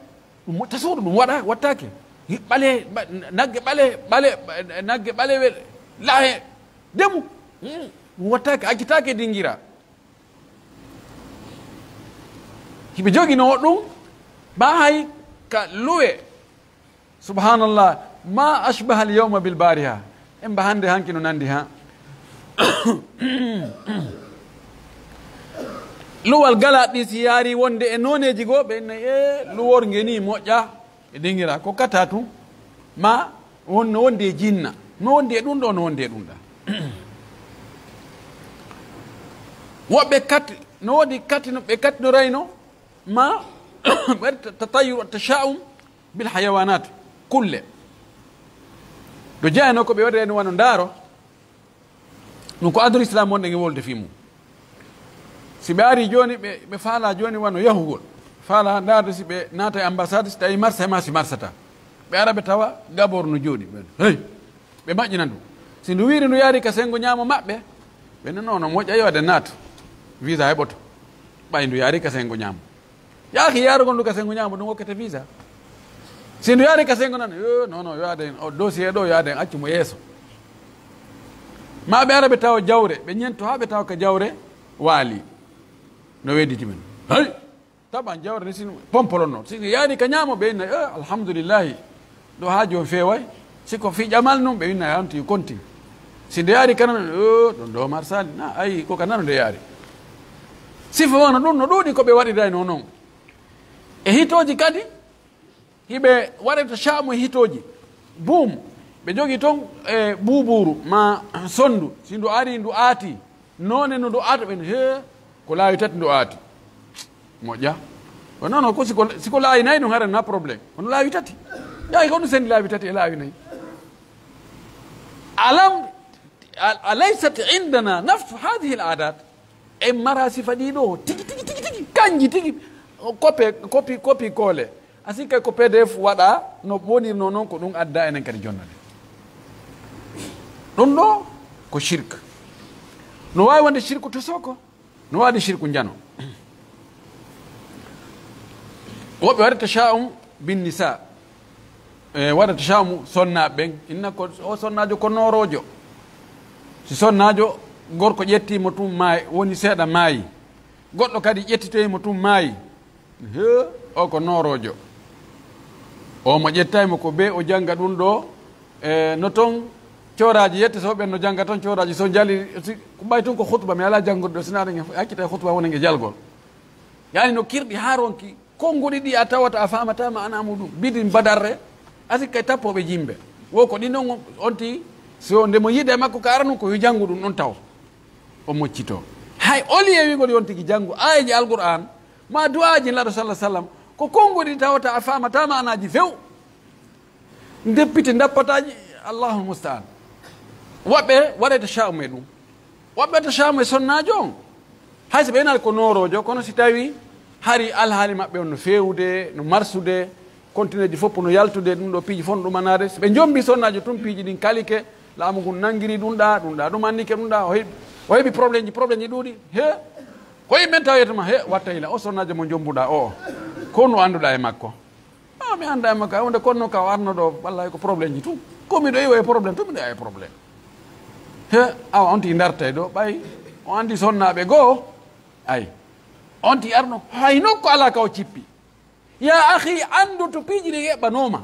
ɗun moƴƴa suudu, ɗun waɗa, wattaake. Ee, ɓale, ɓa-, nagge ɓale, ɓale, nagge ɓalewe, lahe, demu. Hmm, ɗun wattaake, accitaake, dingira." Hiɓe joginoo ɗun, ɓaa hay ka luwe. Subhanallah, ma ashbaha al yawma bil bariha. En ba hande hanki no nandi ha. Luwal gala ɗi si yaari wonde e nooneeji goo, ɓe inna, "E luworge ni moƴƴa." Ɓe dingira ko kata tun. Ma won no wondi e jinna. No wondi e ɗun ɗoo, no wondi e ɗun ɗaa. Woɓɓe kat, no woodi kat no ɓe katnorayno, ma ɓe tatayyur, tasha'um bil hayawanat, kulle. No jeyanoo ko ɓe waɗirayno wano ndaaro, ɗun ko aduna Islam wonɗen e wolde fii mun. Si ɓe arii jooni, ɓe, ɓe faalaa jooni wano yahugol. Faalaa ndaarde si ɓe naata e ambassade, si tawii marsa e maa si marsataa. Ɓe ara ɓe tawa Gabor no jooɗii. Ɓe, hey! Ɓe maƴƴina ndu. Si ndu wiiri ndu yaari ka senngo ñaamo maɓɓe, ɓe no, "Non, non, moƴƴa yo aden naatu. Visa heɓoto." Ɓay ndu yaari ka senngo ñaamo. Yaaki yaarugol ndu ka senngo ñaamo, ɗun hokkete visa. Si ndu yaari ka senngo nano, "Yo, non, non, yo aden, o dossier ɗoo, yo aden accu mo yeeso." Ma ɓe ara ɓe tawa jawre, ɓe ñento haa ɓe tawa ka jawre waali. No wedditi men. Hay! Taban jawre ni sin pompolon non. Si yaari ka ñaamo, ɓe inna, "Eh, alhamdulillahi. Ɗoo haa jooni feeway." Si ko fii ƴamal non, ɓe inna, "Yanti kontin." Si nde yaari ka nano, "Eh, ɗon ɗoo marsali. Na, ay, ko ka nano nde yaari." Sifa wano ɗun no ɗuuɗi ko ɓe waɗirayno non. E hitooji kadi, hiɓe waɗata caamu e hitooji. Buum, ɓe jogi ton, e buubuuru, ma sondu, si ndu arii, ndu aati. Noone no ndu aata ɓen, hee, ko laawi tati ndu aati. Moƴƴa. O non, non, ko si ko, si ko laawi nayi ɗun, hara na problème. Kono laawi tati. Yaay, ko ɗun sendi laawi tati e laawi nayi. Alam, a-, alaysat indana nafsu hadhihi al-adat? En mara sifa ɗii ɗoo, tigi, tigi, tigi, tigi, kanji tigi, kope, kopi, kopi koole. A sikka ko P D F waɗa, no wonirnoo non ko ɗun adda enen kadi jonnade. Ɗun ɗoo ko shirk. No waawi wonde shirku tosoko, no waawi shirku njano. Woɓɓe waɗata sha'um bin nisa. E, waɗata sha'umu sonnaaɓe ɓen. Inna ko, o sonnaajo ko nooroojo. Si sonnaajo gorko ƴettii mo tun maayi, woni seeɗa maayi. Goɗɗo kadi ƴettitoyi mo tun maayi. He, o ko nooroojo. O mo ƴettay mo ko bee o jannga ɗun ɗoo. E, no ton cooraaji yette so ɓen no jannga ton cooraaji so jali, si, ko ɓay tun ko khutba, mi alaa janngude ɗoo, si naa ɗen hakkita e khutba wonen e jalgol. Yani no kirɗi haa ronki, konnguɗi ɗi a tawata a faamataa maanaa muɗum. Bidin badarre, a sikka e tappooɓe jimbe. Wo ko ɗin ɗon on ti, so nde mo yiida e makko ka arano ko yo janngu ɗun ɗon taw. O moccitoo. Hay oli e wi'gol yon tigi janngu aayeeji Alqur'aan, ma du'aaji Nulaaɗo sallallaahu alayhi wa sallam, ko konnguɗi ɗi tawata a faamataa maanaaji few. Ndeppite ndappataaji, Allahul musta'an. Woɓɓe waɗata sha'um e ɗum. Woɓɓe waɗata sha'um e sonnaajo on. Hay so ɓe naati ko nooroojo, kono si tawi hari alhaali maɓɓe on no feewude, no marsude, kontineeji fof no yaltude, ɗum ɗo piiji fof no ɗumanaade. So ɓe njombi sonnaajo tun, piiji ɗin kalike, laamu ngun nanngiri ɗum ɗa, ɗum ɗa ɗumannike ɗum ɗa, o heɓi, o heɓi problème ji, problème ji ɗuuɗi. He, ko yimɓe tawi yetto ma, he, watta ila, o sonnaajo mo njombuɗa o, ko no annduɗa e makko? Ah, mi anndaa e makko, wonde kono noon ka o arno ɗo, wallaahi ko problème ji tun. Ko miɗo iwa e problème, tun miɗo iwa e problème. He, awa on tigi dartay ɗo, ɓay o anndi sonnaaɓe goo, ay. On ti arno, hay nokku alaa ka o cippi. Yaa akhi, anndu to piiji ɗin eɓɓanooma.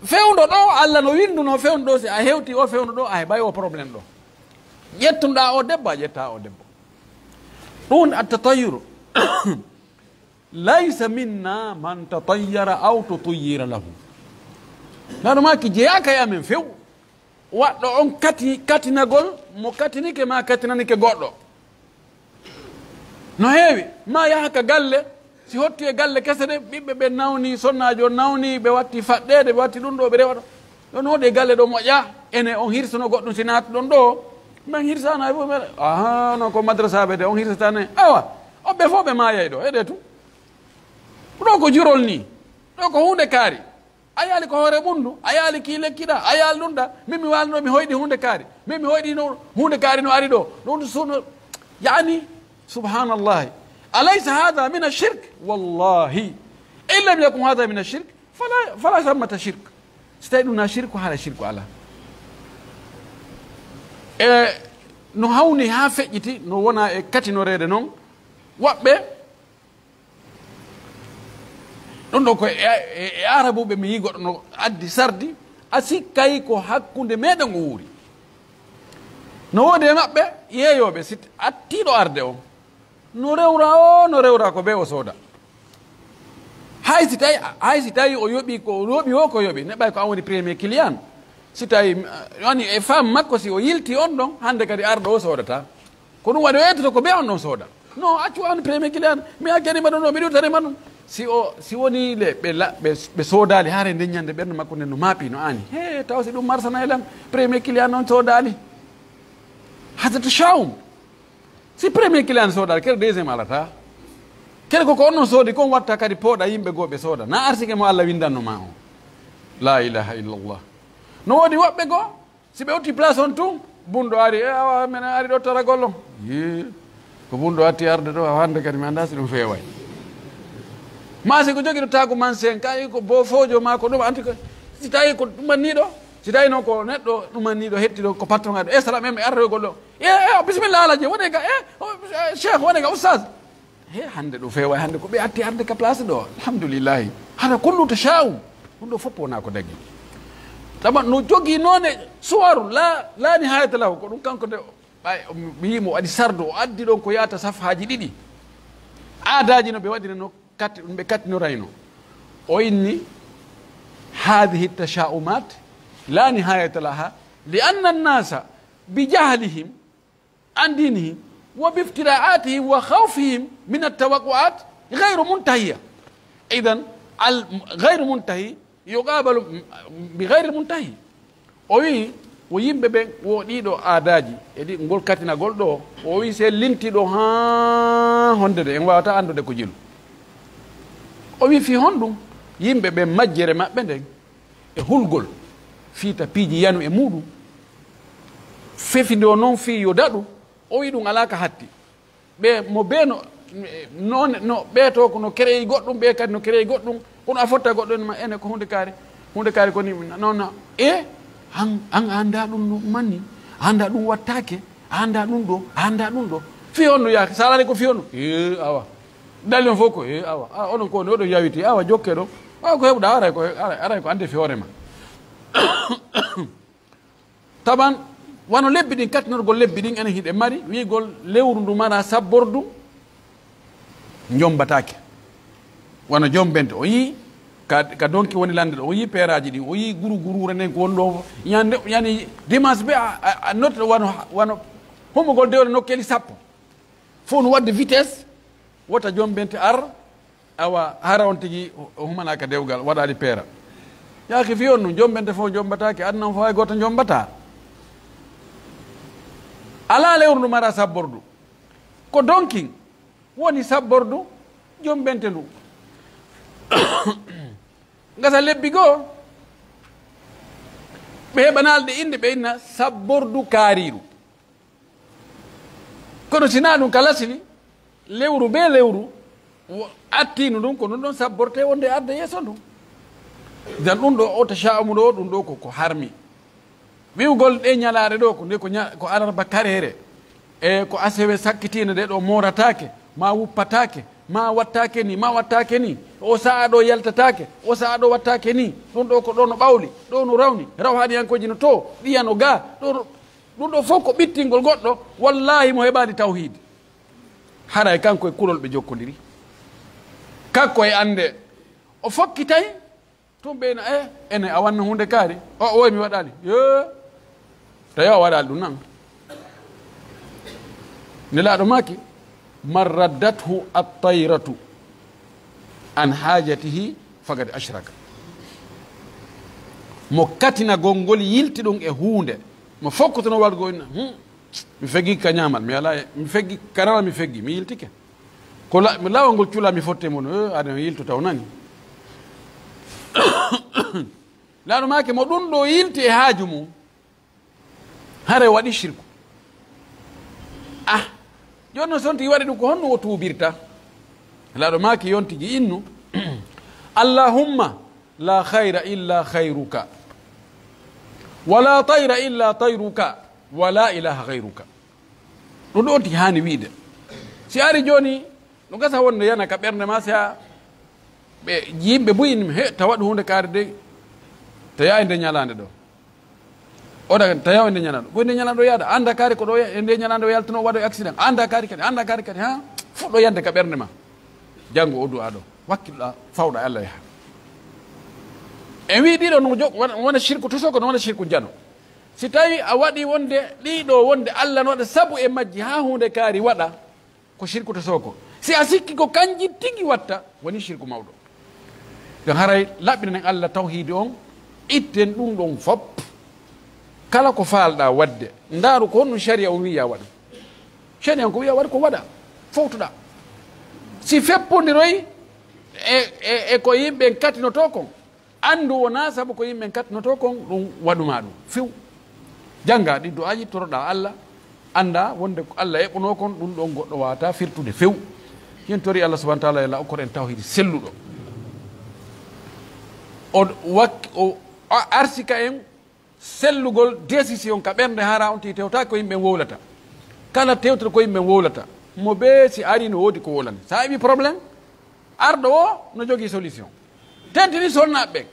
Fewndo ɗoo, Alla no winndunoo fewndo ɗoo, si a hewti o fewndo ɗoo, a heɓay o problème ɗoo. Ƴettuɗaa o debbo, a ƴetta o debbo. Ɗun at-tatayyur. Laysa minna man tatayyara aw tutayyira lahu. Naɗo maaki jeyaaka e amen few. Waɗɗo on kati-, katinagol mo katinike ma katinanike goɗɗo. No heewi, ma yaha ka galle, si hotti e galle kese ɗen, ɓiɓɓe ɓen nawni, sonnaajo on nawni, ɓe watti faɗɗeede, ɓe watti ɗun ɗoo, ɓe rewa ɗoo. Ɗon hoɗi e galle ɗoo moƴƴa, ene on hirsuno goɗɗun si naatuɗon ɗoo, men hirsaano hay fof, men, aha, non ko madrasaaɓe de, on hirsata ne. Awa, on ɓe fof ɓe maayay ɗoo, eɗe tun. Ɗoo ko jurol nii, ɗoo ko huunde kaari. A yaali ko hoore ɓunndu, a yaali kii lekki ɗaa, a yaali ɗun ɗaa. Min mi waalno mi hoyɗi huunde kaari. Min mi hoyɗi no huunde kaari no ari ɗoo. Ɗun suno, yani, subhanallahi. Alaysa hadha min ashirk? Wallahi. In lam yakun hadha min ashirk, fala, fala thammata shirk. Si tawi ɗun na shirku, haala shirku alaa. E no hawni haa feƴƴiti, no wona e katinoreede non. Woɓɓe Ɗun ɗoo ko e, e, e Aarabuuɓe mi yi'i goɗɗo no addi sardi, a sikkay ko hakkunde meɗen o wuuri. No woodi e maɓɓe yeeyooɓe, si attiiɗo arde on, no rewra o, no rewra ko bee o sooda. Hay si tawi, hay si tawi o yoɓi ko, o yoɓi o ko yoɓi, ne ɓay ko an woni premier client. Si tawi, eh, woni e femme makko, si o yilti on ɗon, hannde kadi arɗo o soodata. Ko ɗun waɗi o yettoto ko bee on ɗon sooda. No, accu an premier client, mi accani ma ɗun ɗoo, mi ɗuttani ma ɗun. Si o, si woni le, ɓe la, ɓe, ɓe soodaali, haray nden ɲande ɓernde makko nden no maapi, no aani. He, taw si ɗun marsanay lan, premier client on soodaali. Hada tashawum. Si premier client soodaali, kere deuxième alata. Kere ko ko on non soodi, kon watta kadi pooɗa yimɓe goo ɓe sooda. Na arsike mo Alla winndanno ma on. La ilaha illallah. No woodi woɓɓe goo, si ɓe utti place on tun, bunɗo ari, e awa, men ari ɗoo taragol on. Yee, ko bunɗo atti arde ɗoo, awa, hannde kadi mi anndaa si ɗun feeway. Maa si ko jogiɗo taagu mansen, kay ko bo foojo maa ko ɗun, anti ko, si tawi ko ɗumanniiɗo, si tawi non ko neɗɗo ɗumanniiɗo hetti ɗoo, ko patron aɗo, e salam, e mi arroygol ɗoo. E, e, bisimilla, Alaji, wone ga, e, o, e, Cheikh, wone ga, Oustaz. He, hannde ɗoo feeway, hannde ko ɓe atti arde ka place ɗoo. Alhamdulillahi. Hara kullu tasha'u. Ɗun ɗoo fof wonaa ko dagi. Tama no jogii noone suwaru la, la nihayata lahu. Ko ɗun kanko de, ɓay, mi yi'i mo waɗi sardo, o addi ɗon ko yaata safhaaji ɗiɗi. Aadaaji no ɓe waɗirano, kat-, ɗun ɓe kattinorayno. O inni, "Hadhihi tasha'umat la nihayata laha, li anna an-nasa bi jahlihim an dinihim wa bi iftira'atihim wa khawfihim min at-tawaqqu'at ghayru muntahiya." Idan, al-, ghayru muntahi yuqabalu bi ghayri muntahi. O wi'i, wo yimɓe ɓen, wo ɗii ɗoo aadaaji, e ɗi, ngol katinagol ɗoo, o wi'i, si en lintii ɗoo haa honde de, en waawataa anndude ko jelu. O wi'i, fii honɗun? Yimɓe ɓen, majjere maɓɓe nden, e hulgol, fii ta piiji yanu e muuɗun, fefindoo non fii yo daɗu, o wi'i ɗun alaa ka hatti. Ɓe mo bee no, no, no, ɓee to ko no kereyi goɗɗun, ɓee kadi no kereyi goɗɗun, kono a fotta goɗɗo en ma, ene ko huunde kaari, huunde kaari ko ni, non, non, e, an, an a anndaa ɗun no manni, a anndaa ɗun wattaake, a anndaa ɗun ɗoo, a anndaa ɗun ɗoo. Fii on no yaaki, sa alaali ko fii on no, e, awa. Dalil on fof ko, e, awa, a, onon ko, oɗon yawiti, awa, jokke ɗoo. Awa, ko heɓuɗaa, aray ko, aray, aray ko annde fii hoore ma. Taban, wano lebbi ɗin, kattinorgol lebbi ɗin, enen hiɗen mari, wi'ugol lewru ndu mara sabbordu, njombataake. Wano jombente, o yi'i ka, ka donki woni lande ɗoo, o yi'i peeraaji ɗin, o yi'i guru guruure nden ko woni ɗoo, ɲande, yani dimanche be a, a, a notta wano, wano humugol dewle nokkeeli sappo. Fof no waɗde vitesse, wota jombente ar, awa, hara on tigi o, o humanaaka dewgal, waɗaali peera. Yaaki fii on ɗun, jombente fof jombataake, aduna on fof hay gooto jombataa. Alaa lewru ndu mara sabbordu. Ko donkin woni sabbordu jombente ndu. Ngasa lebbi goo, ɓe heɓanaali ɗe innde, ɓe inna sabbordu kaariiru. Kono si naa ɗun ka lasili, lewru bee lewru, wo-, attiindu ndun, ko ndun ɗon sabbortee wonde arde yeeso ndun. Idan ɗun ɗoo, o tasha'umu ɗoo, ɗun ɗoo ko, ko harmi. Wi'ugol ɗee ɲalaaɗe ɗoo, ko nde ko ɲa-, ko alarba kareere, e ko asewe sakkitiinde ɗee ɗoo moorataake, Ma wuppataake, ma wattaake ni, ma wattaake ni. O sa'a ɗo yaltataake, o sa'a ɗo wattaake ni. Ɗun ɗo ko ɗo no ɓawli, ɗo no rawni, rawhaniyankooji no to, ɗiya no ga, ɗo no, ɗun ɗo fof ko ɓittingol goɗɗo, wallaahi mo heɓaali tawhiid. Haray kanko e kulol ɓe jokkondiri. Kanko e annde, o fokkitay, tun ɓe ina, "Eh, ene a wanna huunde kaari?" "O, oy, mi waɗaali." "Yo." Tawi a waɗaali ɗun nan. Nelaaɗo maaki, "Man raddathu at-tayratu an hajatihi faqad ashraka." Mo katinagol ngol yilti ɗun e huunde, mo fokkotono waɗugol ina, "Hmm, mi feggi ka ñaamal, mi alaa e, mi feggi ka nana, mi feggi, mi yiltike." Ko la-, mi laawol ngol cula mi fotte mon, "Eh, aɗa yilto taw nani." Nelaaɗo maaki mo ɗun ɗo yilti e haaju mum, haray waɗi shirku. Ah, jooni non sonti waɗi ɗun ko honno o tuubirta? Nelaaɗo maaki yon tigi innu, "Allahumma la khayra illa khayruka, wa la tayra illa tayruka, wa la ilaha ghayruka." Ɗun ɗon tigi haani wi'ude. Si ari jooni, no gasa wonde yana ka ɓernde ma, si a ɓe yimɓe buy, he, tawa ɗun huunde kaari de, tawi e nde ñalaande ɗo. Oɗa tawi e nde ñalaande. Ko nde ñalaande o yaada, annda kaari ko ɗo ya-, e nde ñalaande o yaltuno waɗa accident. Annda kaari kadi, annda kaari kadi, ha? Fuɗɗo yande ka ɓernde ma. Janngo o du'a ɗo. Wakkiloɗa, fawɗa Allah yaha. En wi'i ɗiɗo no jo-, wona, wona shirku toso ko no wona shirku jano. Si tawi a waɗi wonde, ɗiɗo wonde Allah no waɗa sabu e majji ha huunde kaari waɗa, ko shirku toso ko. Si a sikki ko kanji tigi watta, woni shirku mawɗo. Ɗon haray laɓɓinen Allah tawhiidi on, itten ɗun ɗon fop. Kala ko faalɗa waɗde, ndaaru ko honno shari'a on wi'i a waɗa. Shari'a on ko wi'i a waɗa ko waɗa, fowtuɗa. Si feppondiroy e, e, e ko yimɓe katinotoo kon, anndu wonaa sabu ko yimɓe katnotoo kon, ɗun waɗu ma ɗun. Few. Jannga ɗi du'aaji, toroɗaa Allah, annda wonde ko Allah eɓunoo kon, ɗun ɗon goɗɗo waawataa firtude few. Yen tori Allah subhanahu wa ta'ala, yo Allah okkor en tawhiidi selluɗo. O wak-, o a-, arsika en sellugol décision ka ɓernde, hara on tigi tewtaaki ko yimɓe wowlata. Kala tewtata ko yimɓe wowlata, mo bee si ari no woodi ko wowlani. Sa heɓi problème, arɗo o no jogii solution. Tentini sonnaaɓe ɓen.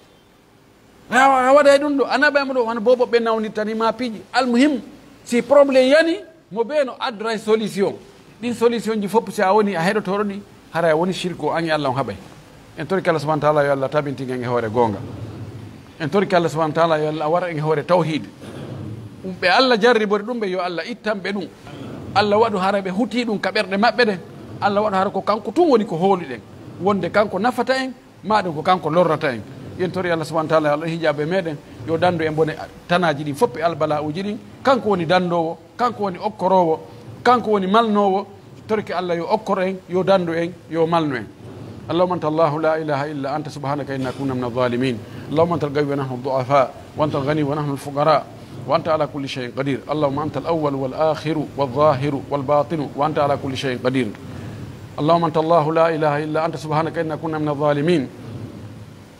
A, a waɗay ɗun ɗo, a naɓay mo ɗo, wano boobo ɓe nawnirta ni ma piiji. Almuhim, si problème yani, mo bee no addoray solution. Ɗin solution ji fof, si a woni a heɗotooɗo ɗi, haray a woni shirku, an e Allah on haɓay. En torike Allah subhanahu wa ta'ala, yo Allah tabintin en e hoore goonga. En torike Allah subhanahu wa ta'ala, yo Allah waɗu en e hoore tawhiid. Ɗun ɓe Allah jarribori ɗun ɓe, yo Allah ittan ɓe ɗun. Allah waɗu hara ɓe hutii ɗun ka ɓerɗe maɓɓe ɗen. Allah waɗu hara ko kanko tun woni ko hooluɗen. Wonde kanko nafata en, maa ɗun ko kanko lorrata en. Yen tori Allah subhanahu wa ta'ala, yo Allah hijaabe meɗen, yo dandu en bone tanaaji ɗin fof e albala'uuji ɗin. Kanko woni dandoowo, kanko woni okkoroowo, kanko woni malnoowo. Torike Allah yo okkor en, yo dandu en, yo malnu en. اللهم أنت الله لا إله إلا أنت سبحانك إنا كنا من الظالمين. اللهم أنت القوي ونحن الضعفاء، وأنت الغني ونحن الفقراء، وأنت على كل شيء قدير. اللهم أنت الأول والآخر والظاهر والباطن، وأنت على كل شيء قدير. اللهم أنت الله لا إله إلا أنت سبحانك إنا كنا من الظالمين.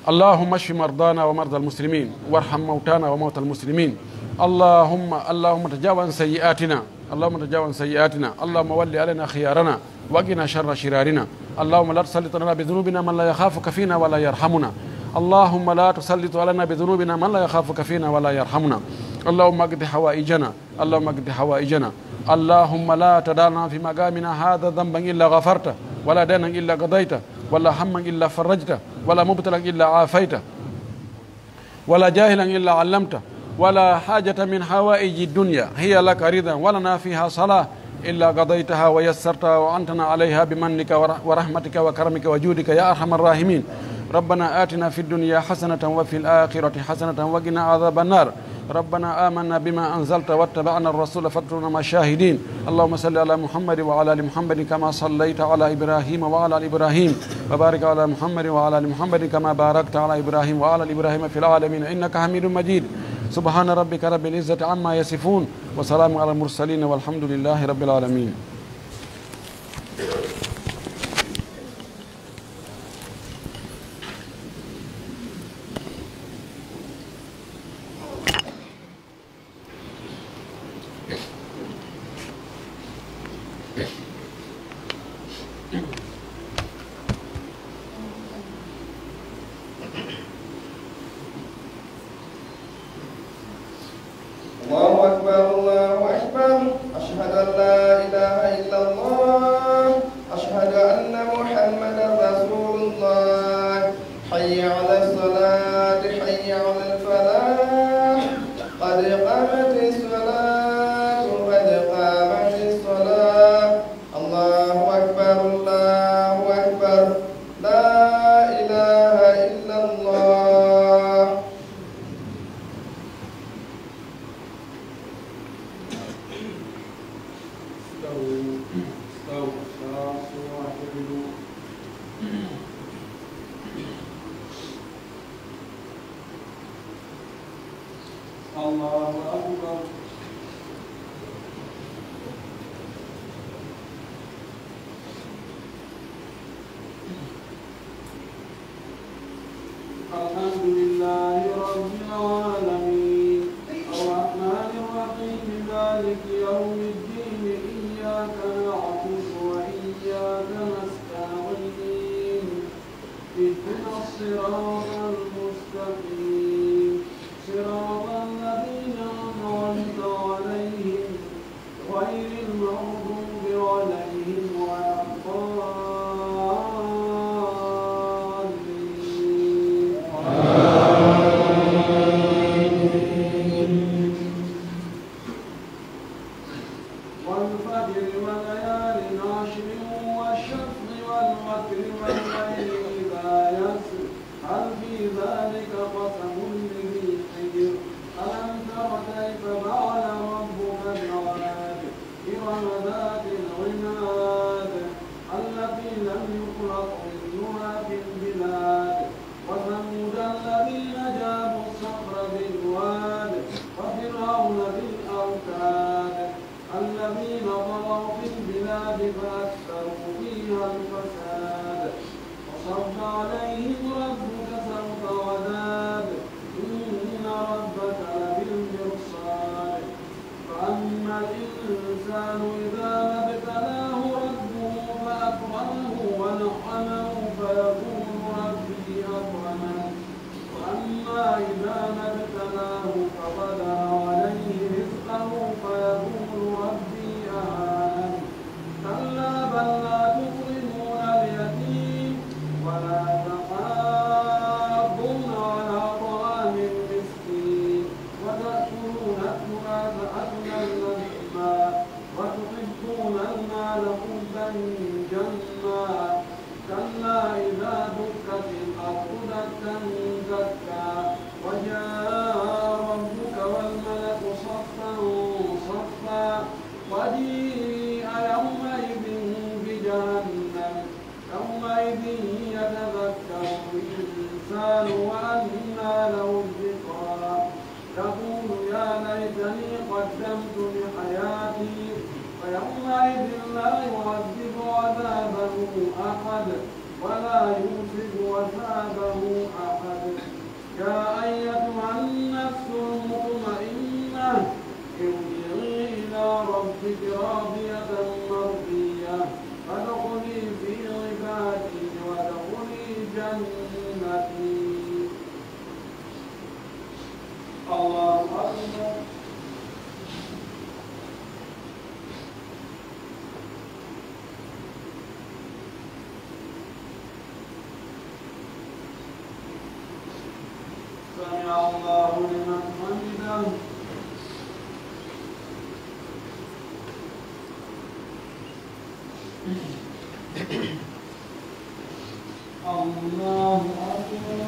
اللهم اشف مرضانا ومرضى المسلمين، وارحم موتانا وموتى المسلمين. اللهم، اللهم تجاوز عن سيئاتنا، اللهم تجاوز عن سيئاتنا، اللهم ول علينا خيارنا، وقنا شر شرارنا. اللهم لا تسلط علينا بذنوبنا من لا يخافك فينا ولا يرحمنا. اللهم لا تسلط علينا بذنوبنا من لا يخافك فينا ولا يرحمنا. اللهم اقض حوائجنا، اللهم اقض حوائجنا. اللهم لا تدع لنا في مقامنا هذا ذنبا إلا غفرته، ولا دينا إلا قضيته، ولا هما إلا فرجته، ولا مبتلا إلا عافيته، ولا جاهلا إلا علمته، ولا حاجة من حوائج الدنيا هي لك رضا ولنا فيها صلاح إلا قضيتها ويسرتها وأعنتنا عليها بمنك ور-، ورحمتك وكرمك وجودك يا أرحم الراحمين. ربنا آتنا في الدنيا حسنة وفي الآخرة حسنة وقنا عذاب النار. ربنا آمنا بما أنزلت واتبعنا الرسول فاكتبنا مع الشاهدين. اللهم صل على محمد وعلى آل محمد كما صليت على إبراهيم وعلى آل إبراهيم، وبارك على محمد وعلى آل محمد كما باركت على إبراهيم وعلى آل إبراهيم في العالمين إنك حميد مجيد. سبحان ربك رب العزة عما يصفون، وسلام على المرسلين، والحمد لله رب العالمين. أشهد أن لا إله إلا الله. أشهد أن محمدا رسول الله. حي على الصلاة، حي على الفلاح. قد قامت الصلاة، قد قامت الصلاة. الله أكبر، الله أكبر. لا إله إلا الله. استووا، استووا، استووا، واعتدلوا. الله أكبر. الحمد لله رب العالمين. الرحمن الرحيم. مالك يوم الدين. إياك نعبد وإياك نستعين. اهدنا الصراط المستقيم. صراط الذين أنعمت عليهم غير المغضوب عليهم ولا الضالين. آمين. والفجر وليال عشر والشفع والوتر والليل إذا يسر. هل في ذلك قسم لذي حجر؟ ألم تر كيف فعل ربك بعاد؟ إرم ذات العماد. التي لم يخلق مثلها في البلاد. وثمود الذين جابوا الصخر بالواد. وفرعون ذي الأوتاد. الذين طغوا في البلاد فأكثروا فيها الفساد. فصب عليهم ربك سوط عذاب. إن ربك لبالمرصاد. فأما الإنسان إذا ما ابتلاه ربه فأكرمه ونعمه فيقول ربي أكرمن. وأما إذا ما ابتلاه فقدر عليه رزقه فيقول ربي أهانن. كلا بل لا تكرمون اليتيم ولا تحاضون على طعام المسكين وتأكلون التراث أكلا لما وتحبون المال حبا جما. كلا إذا دكت الأرض دكا دكا وجاء ربك والملك صفا صفا وجيء يومئذ بجهنم يومئذ يتذكر الإنسان وأنى له الذكرى. يقول يا ليتني قدمت لحياتي. فيومئذ لا يعذب عذابه أحد ولا يوثق وثاقه أحد. يا أيتها النفس المطمئنة ارجعي إلى ربك راضية مرضية فادخلي في عبادي وادخلي جنتي. الله أكبر. سمع الله لمن حمده. الله أكبر.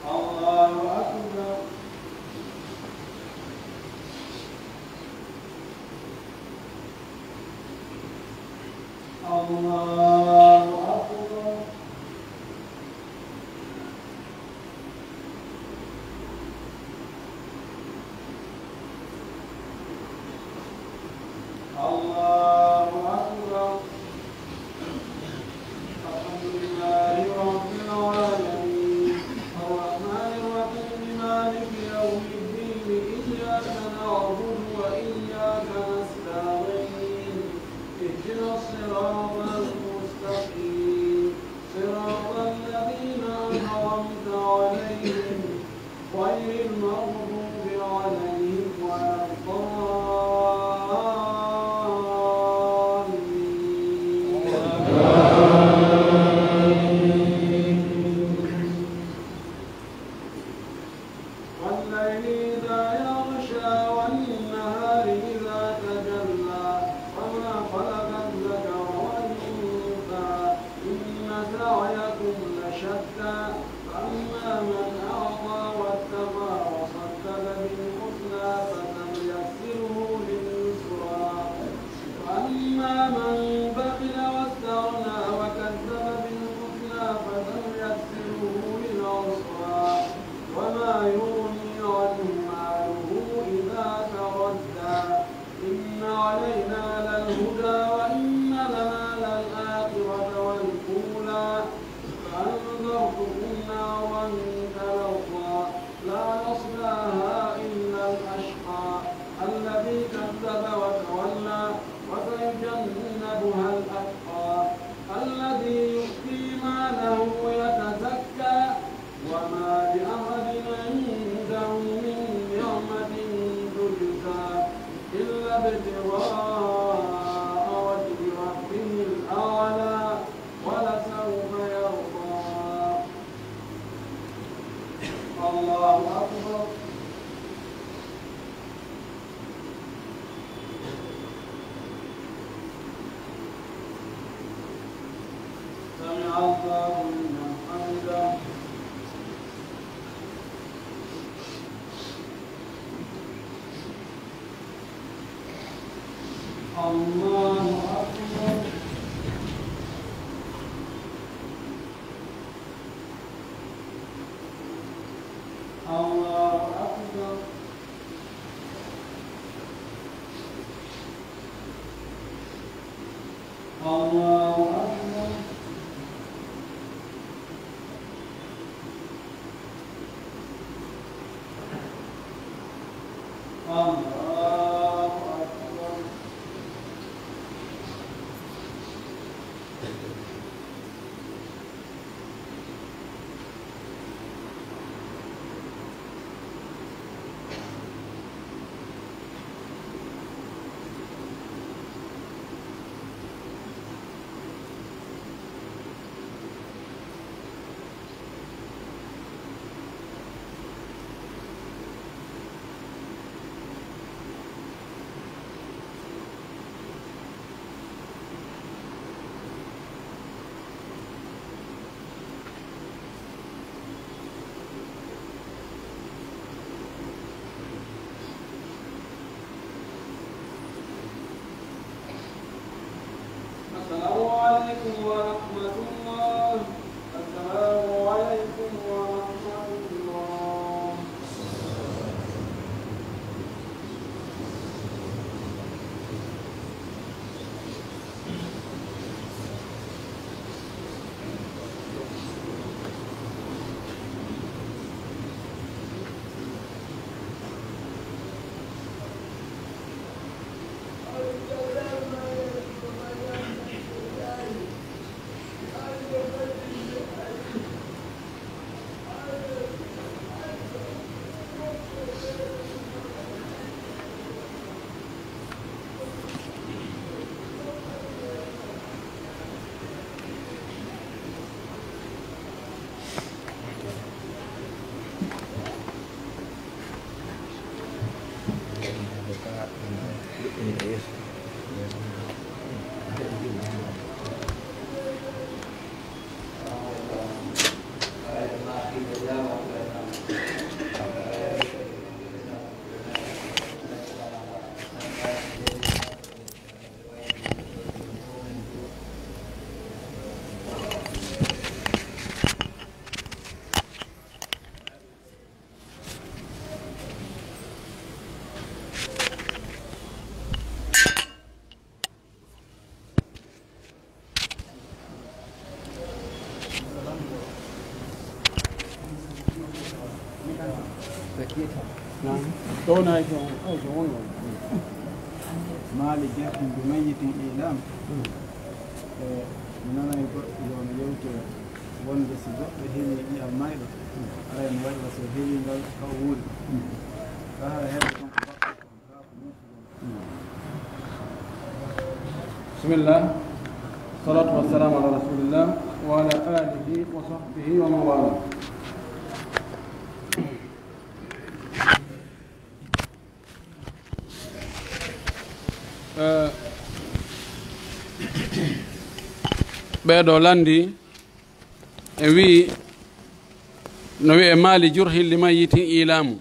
الله أكبر. الله أكبر. الله أكبر. الحمد لله رب العالمين. الرحمن الرحيم. مالك يوم الدين. إياك نعبد وإياك نستعين. اهدنا الصراط المستقيم. نارا تلظى لا يصلاها إلا الأشقى الذي كذب وتولى وسيجنبها الأتقى الذي يؤتي ماله يتزكى وما لأحد عنده من نعمة تجزى إلا ابتغاء وجه ربه الأعلى ولسوف يرضى. الله أكبر. سمع الله لمن حمده. الله أكبر. الله أكبر. الله أكبر. الله أكبر. السلام عليكم ورحمة الله. السلام عليكم ورحمة الله. Maali jurhin bi mayyitin ilam. E, mi nanay goɗɗo yo no yewtira wonde si goɗɗo heli ƴi'al mayɗo, aray no waɗira si o heli ngal ka o wuuri. Ka hara heɓa ton ko baɗɗo. بسم الله. الصلاة والسلام على رسول الله وعلى آله وصحبه ومن والاه. Eh, ɓee ɗoo lanndii e wi'i, no wi'ee maali jurhin li mayyitin iilaamu.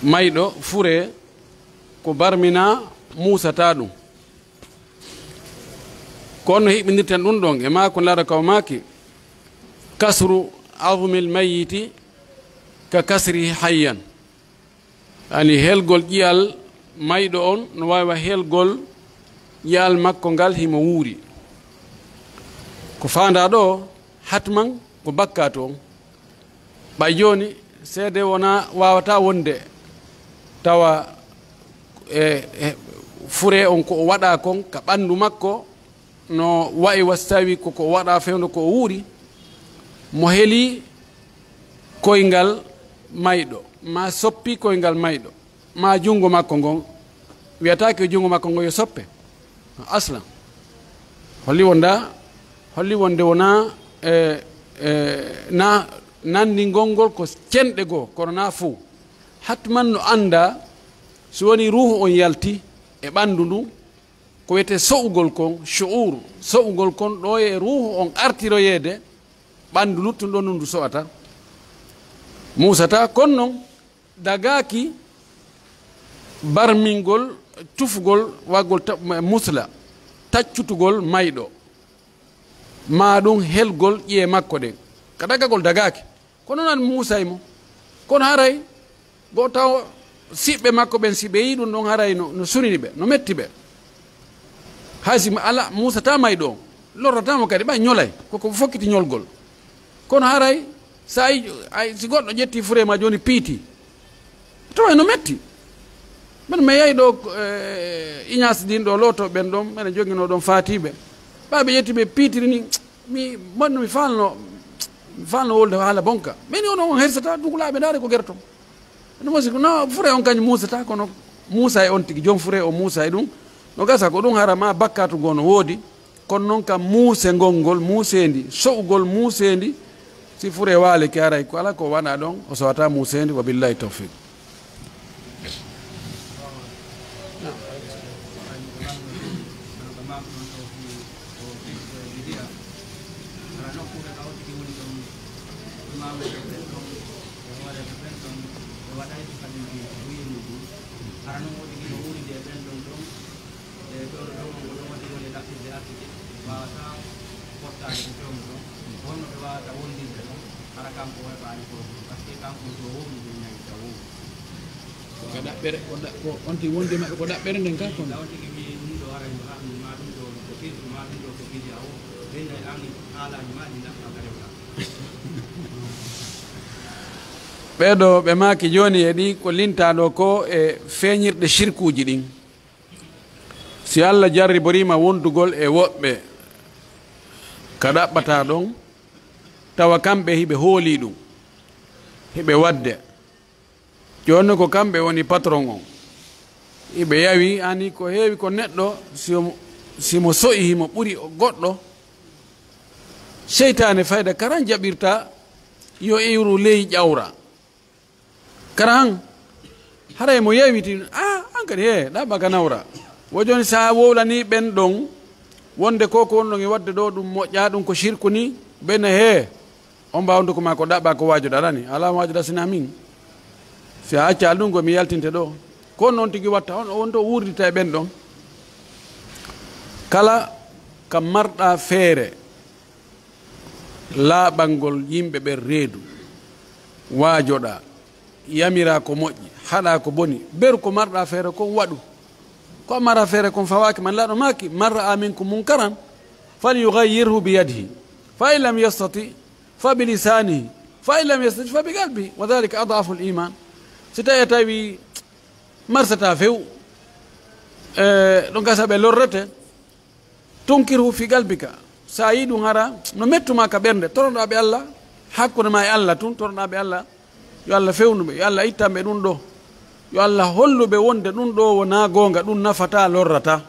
Mayɗo furee ko barminaa muusataa ɗum. Ko honno hiɓɓindirten ɗum ɗon e maa ko laara ka o maaki, kasru azmil mayyiti ka kasrihi hayyan. Ani helgol ƴi'al mayɗo on no waawi wa helgol ƴi'al makko ngal himo wuuri. Ko faandaa ɗoo, Hatman ko bakkaatu on. Ɓay jooni, seede wonaa, waawataa wonde tawa e, e furee on ko o waɗaa kon ka ɓanndu makko, no wa'i wa si tawi ko ko waɗaa fewndo ko o wuuri, mo helii koyngal mayɗo, maa soppi koyngal mayɗo, maa junngo makko ngon, wiyataake junngo makko ngon yo soppe. Aslan. Holli wonda, holli wonde wonaa, e, e, na, nanndingol ngol ko cenɗe goo, kono naa fow. Hatman no annda, so woni ruuhu on yalti e ɓanndu ndun, ko wiyetee so'ugol kon, shu'ur, so'ugol kon ɗo e ruuhu on artiroyeede, ɓanndu luttundu ɗon ndun ndu so'ata, muusata. Kon non, dagaaki barmingol, cufugol, waggol ta-, musla, taccutugol mayɗo, maa ɗun helgol ƴi'e makko ɗen. Ka dagagol dagaaki. Kono non Muusa e mo. Kono haray, go taw siɓɓe makko ɓen, si ɓe yi'i ɗun ɗon, haray no, no sunini ɓe, no metti ɓe. Hay si ma-, ala, Muusa ta mayɗo on, lorrataa mo kadi, ɓay ñolay, ko ko fokkiti ñolgol. Kono haray, sa ay, ay, si goɗɗo ƴetti furee ma jooni piiti, tawa no metti. Men mi yahi ɗo, eh, Iñas ɗin ɗo looto ɓen ɗon, men joginoo ɗon faatiiɓe. Ɓay ɓe ƴetti ɓe piitiri ni, mi, mon mi faalno, mi faalno wolde haala bonka. Men on on hersata, dukulaaɓe ndaare ko gerto. No mo si, no furee on kañum muusata, kono Muusa e on tigi, jom furee o Muusa e ɗum. No gasa ko ɗum hara ma bakkatu ngo no woodi. Kono non kam muusengol ngol, muuseendi, so'ugol muuseendi, si furee waalike haray ko alaa ko wona ɗon, o so'ataa muuseendi, wa billahi tawfiq. Hara non woodi gila wuuri de ɓen ɗon ɗon. E ɗon ɗon, ko ɗon waɗi woni ɗaɓɓirde arsude, waawataa fottaade ko fewndo ɗon. Ko honno ɓe waawata wondirde ɗon, hara kanko o heɓaani ko ɗum? Parce que kanko so wowli ɗum ñawi taw wowli. Ko ka ɗaɓɓere, ko ɗa-, ko on tigi wondi e maɓɓe ko ɗaɓɓere nden ka kono. Taw tigi wi'i ɗum ɗo ara yo haɗum, ma ɗum ɗo ko firdu, ma ɗum ɗo ko bidi awo. Ɓen nay an haalaaji ma ɗi nafa ka rewla. Ɓee ɗoo ɓe maaki jooni e ɗi ko lintaaɗo ko e feeñirɗe shirkuuji ɗin. Si Alla jarriborii ma wondugol e woɓɓe ka ɗaɓɓataa ɗon, tawa kamɓe hiɓe hoolii ɗum, hiɓe waɗde, jooni ko kamɓe woni patron on, hiɓe yawi, ani ko heewi ko neɗɗo, si mo, si mo so'i himo ɓuri goɗɗo, seytaane fayda karan jaɓirta yo iwru ley ƴawra. Kara han, haray mo yeewiti, "Ah, an kadi, hee, ɗaɓɓa ka nawra." Wo jooni, si a wowlanii ɓen ɗon, wonde ko ko wonɗon e waɗde ɗoo, ɗum moƴƴaa, ɗum ko shirku ni, ɓen, hee, on mbaawa nduku maa ko ɗaɓɓa ko waajoɗaa ɗani, alaa waajoɗaa sina min. Si a accaa ɗum, ko mi yaltinte ɗoo. Ko non tigi watta, on, on to wuurdita e ɓen ɗon. Kala ka marɗaa feere, laaɓangol yimɓe ɓen reedu, waajoɗaa, yamiraa ko moƴƴi, haɗaa ko boni, beru ko marɗaa feere kon waɗu. Ko a maraa feere kon fawaaki ma, Laaɗo maaki, "Man ra'a minkum munkaran, falyughayyirhu biyadihi, fa in lam yastati, fa bilisanihi, fa in lam yastati, fa biqalbihi, wa dhalika ad'aful iman." Si tawii a tawi marsataa few, e, ɗon ka saɓe lorrete, tunkirhu fi qalbika. Si a yi'i ɗum hara, no mettu ma ka ɓernde, toroɗaa ɓe Alla, hakkunde ma e Alla tun, toroɗaa ɓe Alla, yo Alla fewnu ɓe, yo Alla ittan ɓe ɗum ɗoo, yo Alla hollu ɓe wonde ɗum ɗoo wonaa goonga, ɗum nafataa, lorrataa.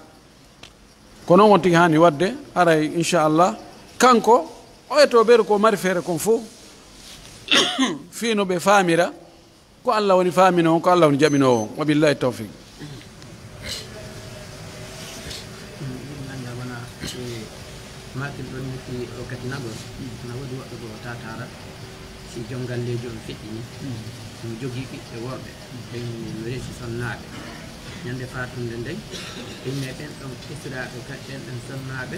Ko non on tigi haani waɗde, haray, inchallah, kanko, o e to beru ko mari feere kon fof, fii no ɓe faamira, ko Alla woni faaminoowo on, ko Alla woni jaɓinoowo on. Wa billahi tawfiq. Ɗum anndaa wona, e, maakirɗo ni fii o gatinagol. Ana woodi woɓɓe goo taataara, si jom galleejo on feƴƴini, no jogii ɓiɓɓe worɓe, ɓen no reesi sonnaaɓe. Ñande faatunde nden, inne ɓen ɗon esiraaɓe ka-, ɓen ɗon sonnaaɓe,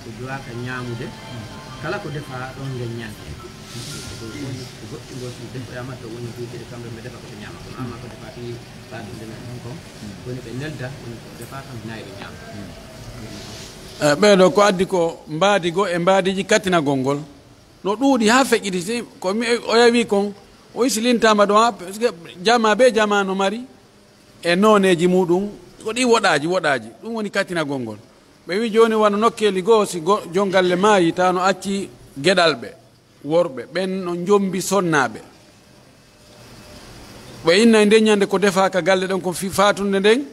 ɓe duwaaka ñaamude kala ko defaa ɗon nden ñande. Ko ɗum woni ko goɗɗungol, si defoyaama to woni huutude, kamɓe ɓe defa ko ɓe ñaama. Kono amma ko defaa fii faatunde men ɗon kon, woni ɓe nelda, woni ko defaa kam, nayi ɓe ñaama. Eh, ɓee ɗoo ko addi ko mbaadi goo e mbaadiiji katinagol ngol. No ɗuuɗi haa feƴƴiti, si ko mi, o yawi kon, o isi lintaama ɗon, haa, parce que jamaa bee jamaa no mari e nooneeji muuɗum, ko ɗi woɗaaji, woɗaaji. Ɗum woni katinagol ngol. Ɓe wi'i jooni wano nokkeeli goo, si go-, jon galle maayi, tawa no acci geɗalɓe, worɓe, ɓen no njombi sonnaaɓe. Ɓe innay nden ɲande ko defaa ka galle ɗon, ko fi-, faatunde nden,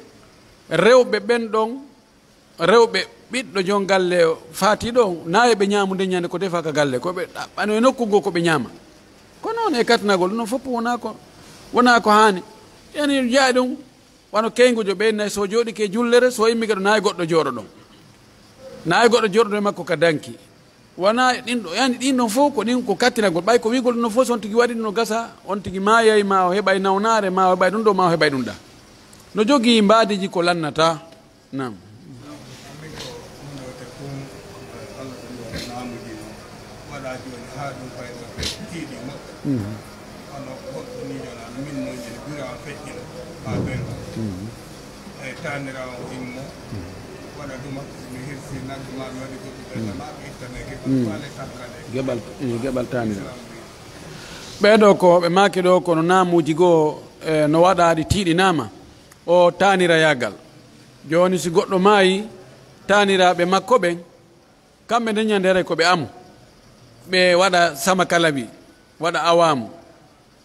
rewɓe ɓen ɗon, rewɓe ɓiɗɗo jon galle faatiiɗo on, naa e ɓe ɲaamu nden ɲande ko defaa ka galle, ko ɓe ɗaɓɓano e nokku goo ko ɓe ɲaama. Ko non e katinagol, ɗum fof wonaa ko, wonaa ko haani. Yani jaaɗi ɗum, wano keyngujo ɓe nay, so jooɗike e jullere, so immike ɗo, naa e goɗɗo jooɗo ɗon. Naa e goɗɗo jooɗo ɗon e makko ka danki. Wonaa e ɗin ɗo, yani ɗin ɗon fof ko ɗin ko kattinagol. Ɓay ko wi'ugol ɗum ɗon fof, so on tigi waɗi ɗum no gasa, on tigi maayay, maa o heɓay nawnaare, maa o heɓay ɗum ɗo, maa o heɓay ɗum ɗa. No jogii mbaadiiji ko lannataa. Naam. Ɗon ko huunde wootere fof, Allah ko ɗum naamuji no waɗa jooni haa ɗum fayda tiiɗi moƴƴa. Mhm. Kono goɗɗo ni jooni ana minnooji no ɓura on feƴƴina haa ɓen. Mhm. E taaniraawo immo, waɗa duma, mi hirsi nagge maa, mi waɗi goɗɗum ɓernde maa, ɓe ittane geɓal faale kankane. Geɓal, eh, geɓal taanira. Islam wi. Ɓee ɗoo ko ɓe maaki ɗoo, kono naamuuji goo, eh, no waɗa ɗi tiiɗinaama. O taanirayaagal. Jooni, si goɗɗo maayi, taaniraaɓe makko ɓen, kamɓe nden ɲande haray ko ɓe amu. Ɓe waɗa sama kalabi, waɗa awaamu.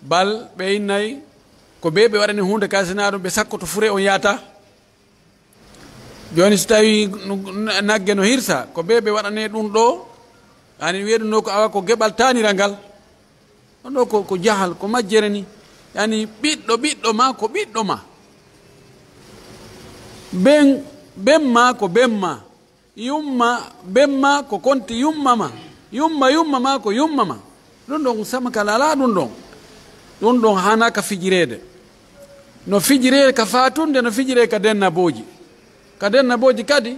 Bal ɓe innay ko bee ɓe waɗani huunde ka, si naa ɗum ɓe sakkoto fure on yaata. Jooni, si tawii nu-, na-, nagge no hirsa, ko bee ɓe waɗanee ɗum ɗoo, yani wi'ee ɗum ɗoo ko awa ko geɓal taanirangal. Ɗum ɗoo ko, ko jahal, ko majjere ni. Yani ɓiɗɗo ɓiɗɗo maa ko ɓiɗɗo maa. Ben, ben maa ko ben maa. Yumma, ben maa ko konti yumma maa. Yumma, yumma maa ko yumma maa. Ɗum ɗon sama kala alaa ɗum ɗon. Ɗum ɗon haanaa ka fijireede. No fijiree ka faatunde, no fijiree ka dennabooji. Ka dennabooji kadi,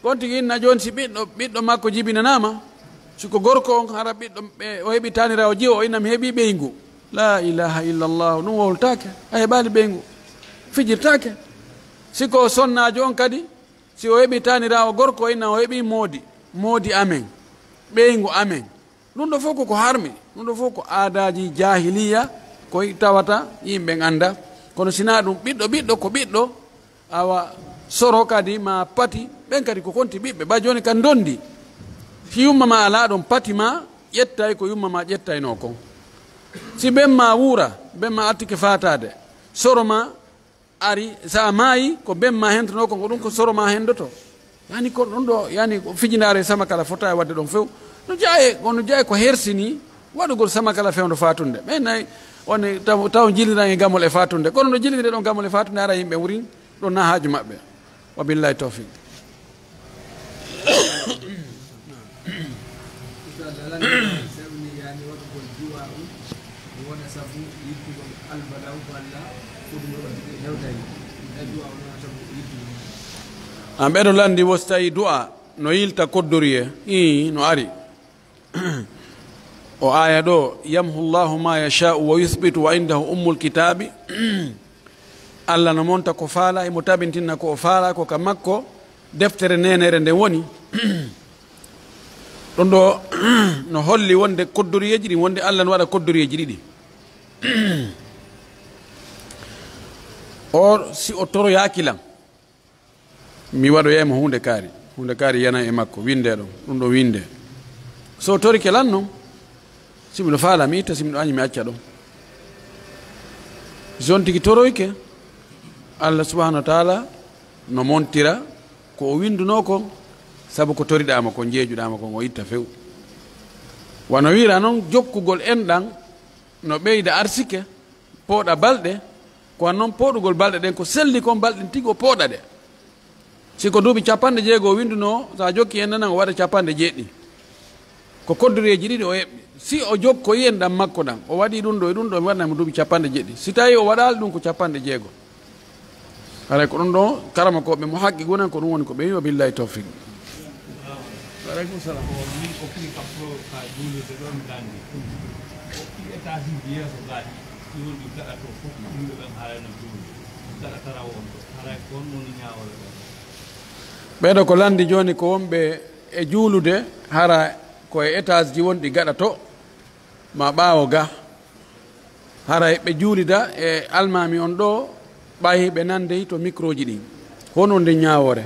kon tigi inna jooni si ɓiɗɗo, ɓiɗɗo makko jibinanaama, si ko gorko on hara ɓiɗɗo, ɓe, o heɓi taaniraawo jiwo, o inna mi heɓi ɓeyngu. Laa ilaaha illallah, ɗum wowltaake, a heɓaali ɓeyngu. Fijirtaake. Si ko sonnaajo on kadi, si o heɓi taaniraawo gorko, o inna o heɓi moodi, moodi amen, ɓeyngu amen. Ɗum ɗoo fof ko ko harmi, ɗum ɗoo fof ko aadaaji jaahiliya, ko tawata yimɓe ɓen annda. Kono si naa ɗum, ɓiɗɗo, ɓiɗɗo ko ɓiɗɗo, awa soro kadi ma pati, ɓen kadi ko konti ɓiɓɓe. Ba jooni ka ndondi, si yumma ma alaa ɗon, pati ma ƴettay ko yumma ma ƴettaynoo kon. Si ben ma wuura, ben ma attike faataade, soro ma ari, sa maayi, ko ben ma hentonoo kon, ko ɗum ko soro ma hendoto. Yani ko ɗum ɗoo, yani ko fijinaare sama kala fota e waɗde ɗon few. No jaaye, ko no jaaye ko hersini waɗugol sama kala fewndo faatunde. Ɓen nay, on taw, taw jilliran e gamol e faatunde. Kono no jillindire ɗon gamol e faatunde, ara yimɓe wurin, ɗon na haaju maɓɓe. Wa billahi tawfiq. Misaal, alan sewni, yani waɗugol du'a on, no wona sabu yittugol albalaw walla fodugol waɗude hewtayi. E du'a on, no wona sabu yittugol. An ɓeɗo landi, wo si tawi du'a no yilta koddoriye, ii, no ari. O aya ɗo, "Yamhu Allahu ma yasha'u wa yuthbitu wa indahu ummul kitabi." Allah no monta ko faala, himo tabintina ko o faala, ko ka makko deftere neenere nden woni. Ɗum ɗo no holli wonde koddoriyeeji ɗin, wonde Allah no waɗa koddoriyeeji ɗiɗi. O, si o toroyaaki lan, mi waɗoyay mo huunde kaari. Huunde kaari yana e makko, windee ɗon, ɗum ɗo windee. So o torike lan non, si miɗo faala, mi itta, si miɗo añi, mi acca ɗon. Si on tigi toroyke, Allah subhanahu wa taala no montira ko o windunoo kon, sabu ko toriɗaa mo kon, njeejuɗaa mo kon, o itta few. Wano wiira non, jokkugol enɗan no ɓeyda arsike, pooɗa balɗe, ko an non pooɗugol balɗe ɗen, ko selli kon balɗe ɗen tigi o pooɗa ɗe. Si ko duuɓi capanɗe jeego o windunoo, so a jokki enɗan o waɗa capanɗe jeeɗiɗi. Ko koddoreeji ɗiɗi o eɓɓi. Si o jokkoyi enɗan makko ɗan, o waɗi ɗum ɗo e ɗum ɗo, mi waɗanay mo duuɓi capanɗe jeeɗiɗi. Si tawii o waɗaali ɗum, ko capanɗe jeego. Haray ko ɗum ɗo, karamokooɓe mo haqqi gonan, ko ɗum woni ko ɓe wi, wa billahi tawfiq. Wa aleykum salam. Ko min ko fii ka pro-, ka juulirde ɗo mi lanndi. Ko fii étage uji yeeso gaa ɗi, ɗi woni ɗi gaɗa to fof, yimɓe ɓen haray no juulde. Gaɗa tarawo on ɗo. Haray ko on woni ñaawore ɗo. Ɓeeɗo ko lanndi jooni ko wonɓe e juulude, hara Ko e étage ji wonɗi gaɗa to, ma ɓaawo ga. Haray ɓe juulida e almaami on ɗoo, ɓay ɓe nandey to microji ɗin. Honno nden ñaawoore?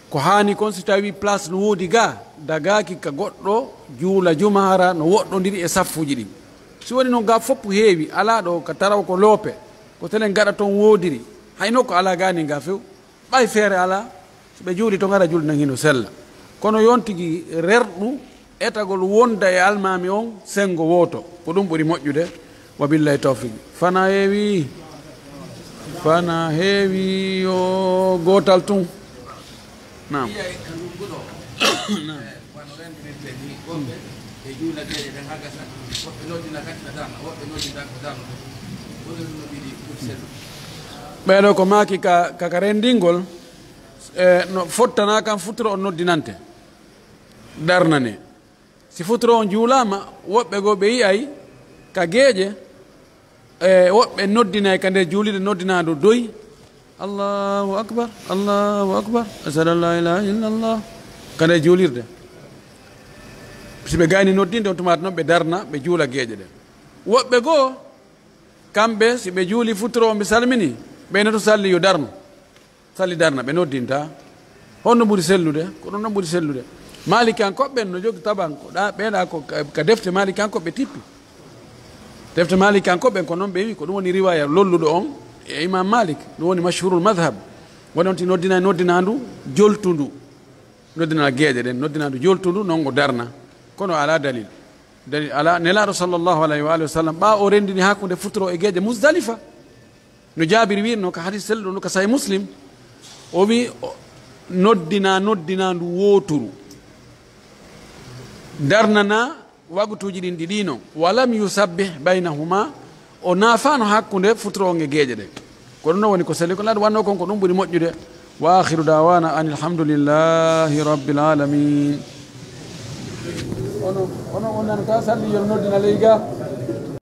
Ko haani kon, si tawi place no woodi ga, dagaaki ka goɗɗo juula juma, hara no woɗɗondiri e saffuuji ɗin. Si woni non ga fof heewi, alaa ɗo ka taraw ko loope, ko telen gaɗa ton woodiri, hay nokku alaa gaani ga few. Ɓay feere alaa, si ɓe juuli ton, ara julde nden hino sella. Kono yon tigi rerɗu etagol wonda e almaami on senngo wooto, ko ɗum ɓuri moƴƴude. Wa billahi tawfiq. Fana heewi, fana heewi, yo gootal tun. Naam. Naam. Wano rendirirten ni, woɓɓe e juula geeƴe ɗen haa gasa, woɓɓe noddina kadi ɓe darna, woɓɓe noddinta ko darnude. Woni ɗum no wiɗi ɓuri sellude. Ɓee ɗoo ko maaki ka, ka, ka renndingol, e, no fottana kan futuro on noddinante, darnane. Si futuro on juulaama, woɓɓe goo ɓe yi'ay ka geeƴe, e, woɓɓe noddinay ka nder juulirde noddinaandu doy, "Allahu akbar, Allahu akbar, ashhadu an la ilaha illallah." Ka nder juulirde. Si ɓe gayni noddinde on, tumaata non ɓe darna, ɓe juula geeƴe ɗen. Woɓɓe goo, kamɓe, si ɓe juuli futuro on, ɓe salmini, ɓe no to salli yo darnu. Salli darna, ɓe noddinta. Honno ɓuri sellude? Ko ɗum ɗon ɓuri sellude. Maalikankoɓe ɓen no jogi taban, ko ɗa, ɓeeɗa ko ka, ka defte Maalikankoɓe tippi. Defte Maalikankoɓe ɓen ko non ɓe wi, ko ɗum woni riwaya lolluɗo on e Imam Malik. Ɗum woni mashhurul madhhab. Woni on ti noddina, noddinaandu joltundu. Noddina geeƴe ɗen, noddinaandu joltundu, non o darna. Kono alaa dalil. Dalil alaa. Nelaaɗo sallallahu alayhi wa alihi wa sallam, ɓaa o renndini hakkunde futuro e geeƴe Muzdalifa. No Jaabir wi'irno ka hadis selluɗo no ka Sahih Muslim, o wi'i, o noddina, noddinaandu wooturu. Darnana wagutuuji ɗin ɗiɗi non. Walam yusabbih baynahuma, o naafaano hakkunde futuro on e geeƴe ɗen. Ko ɗum ɗon woni ko selli, ko Nelaaɗo wanno kon, ko ɗum ɓuri moƴƴude. Wa akhiru da'wana anil hamdulillahi rabbil alamin. Ono, ono, on nanataa salli yo noddina ley ga?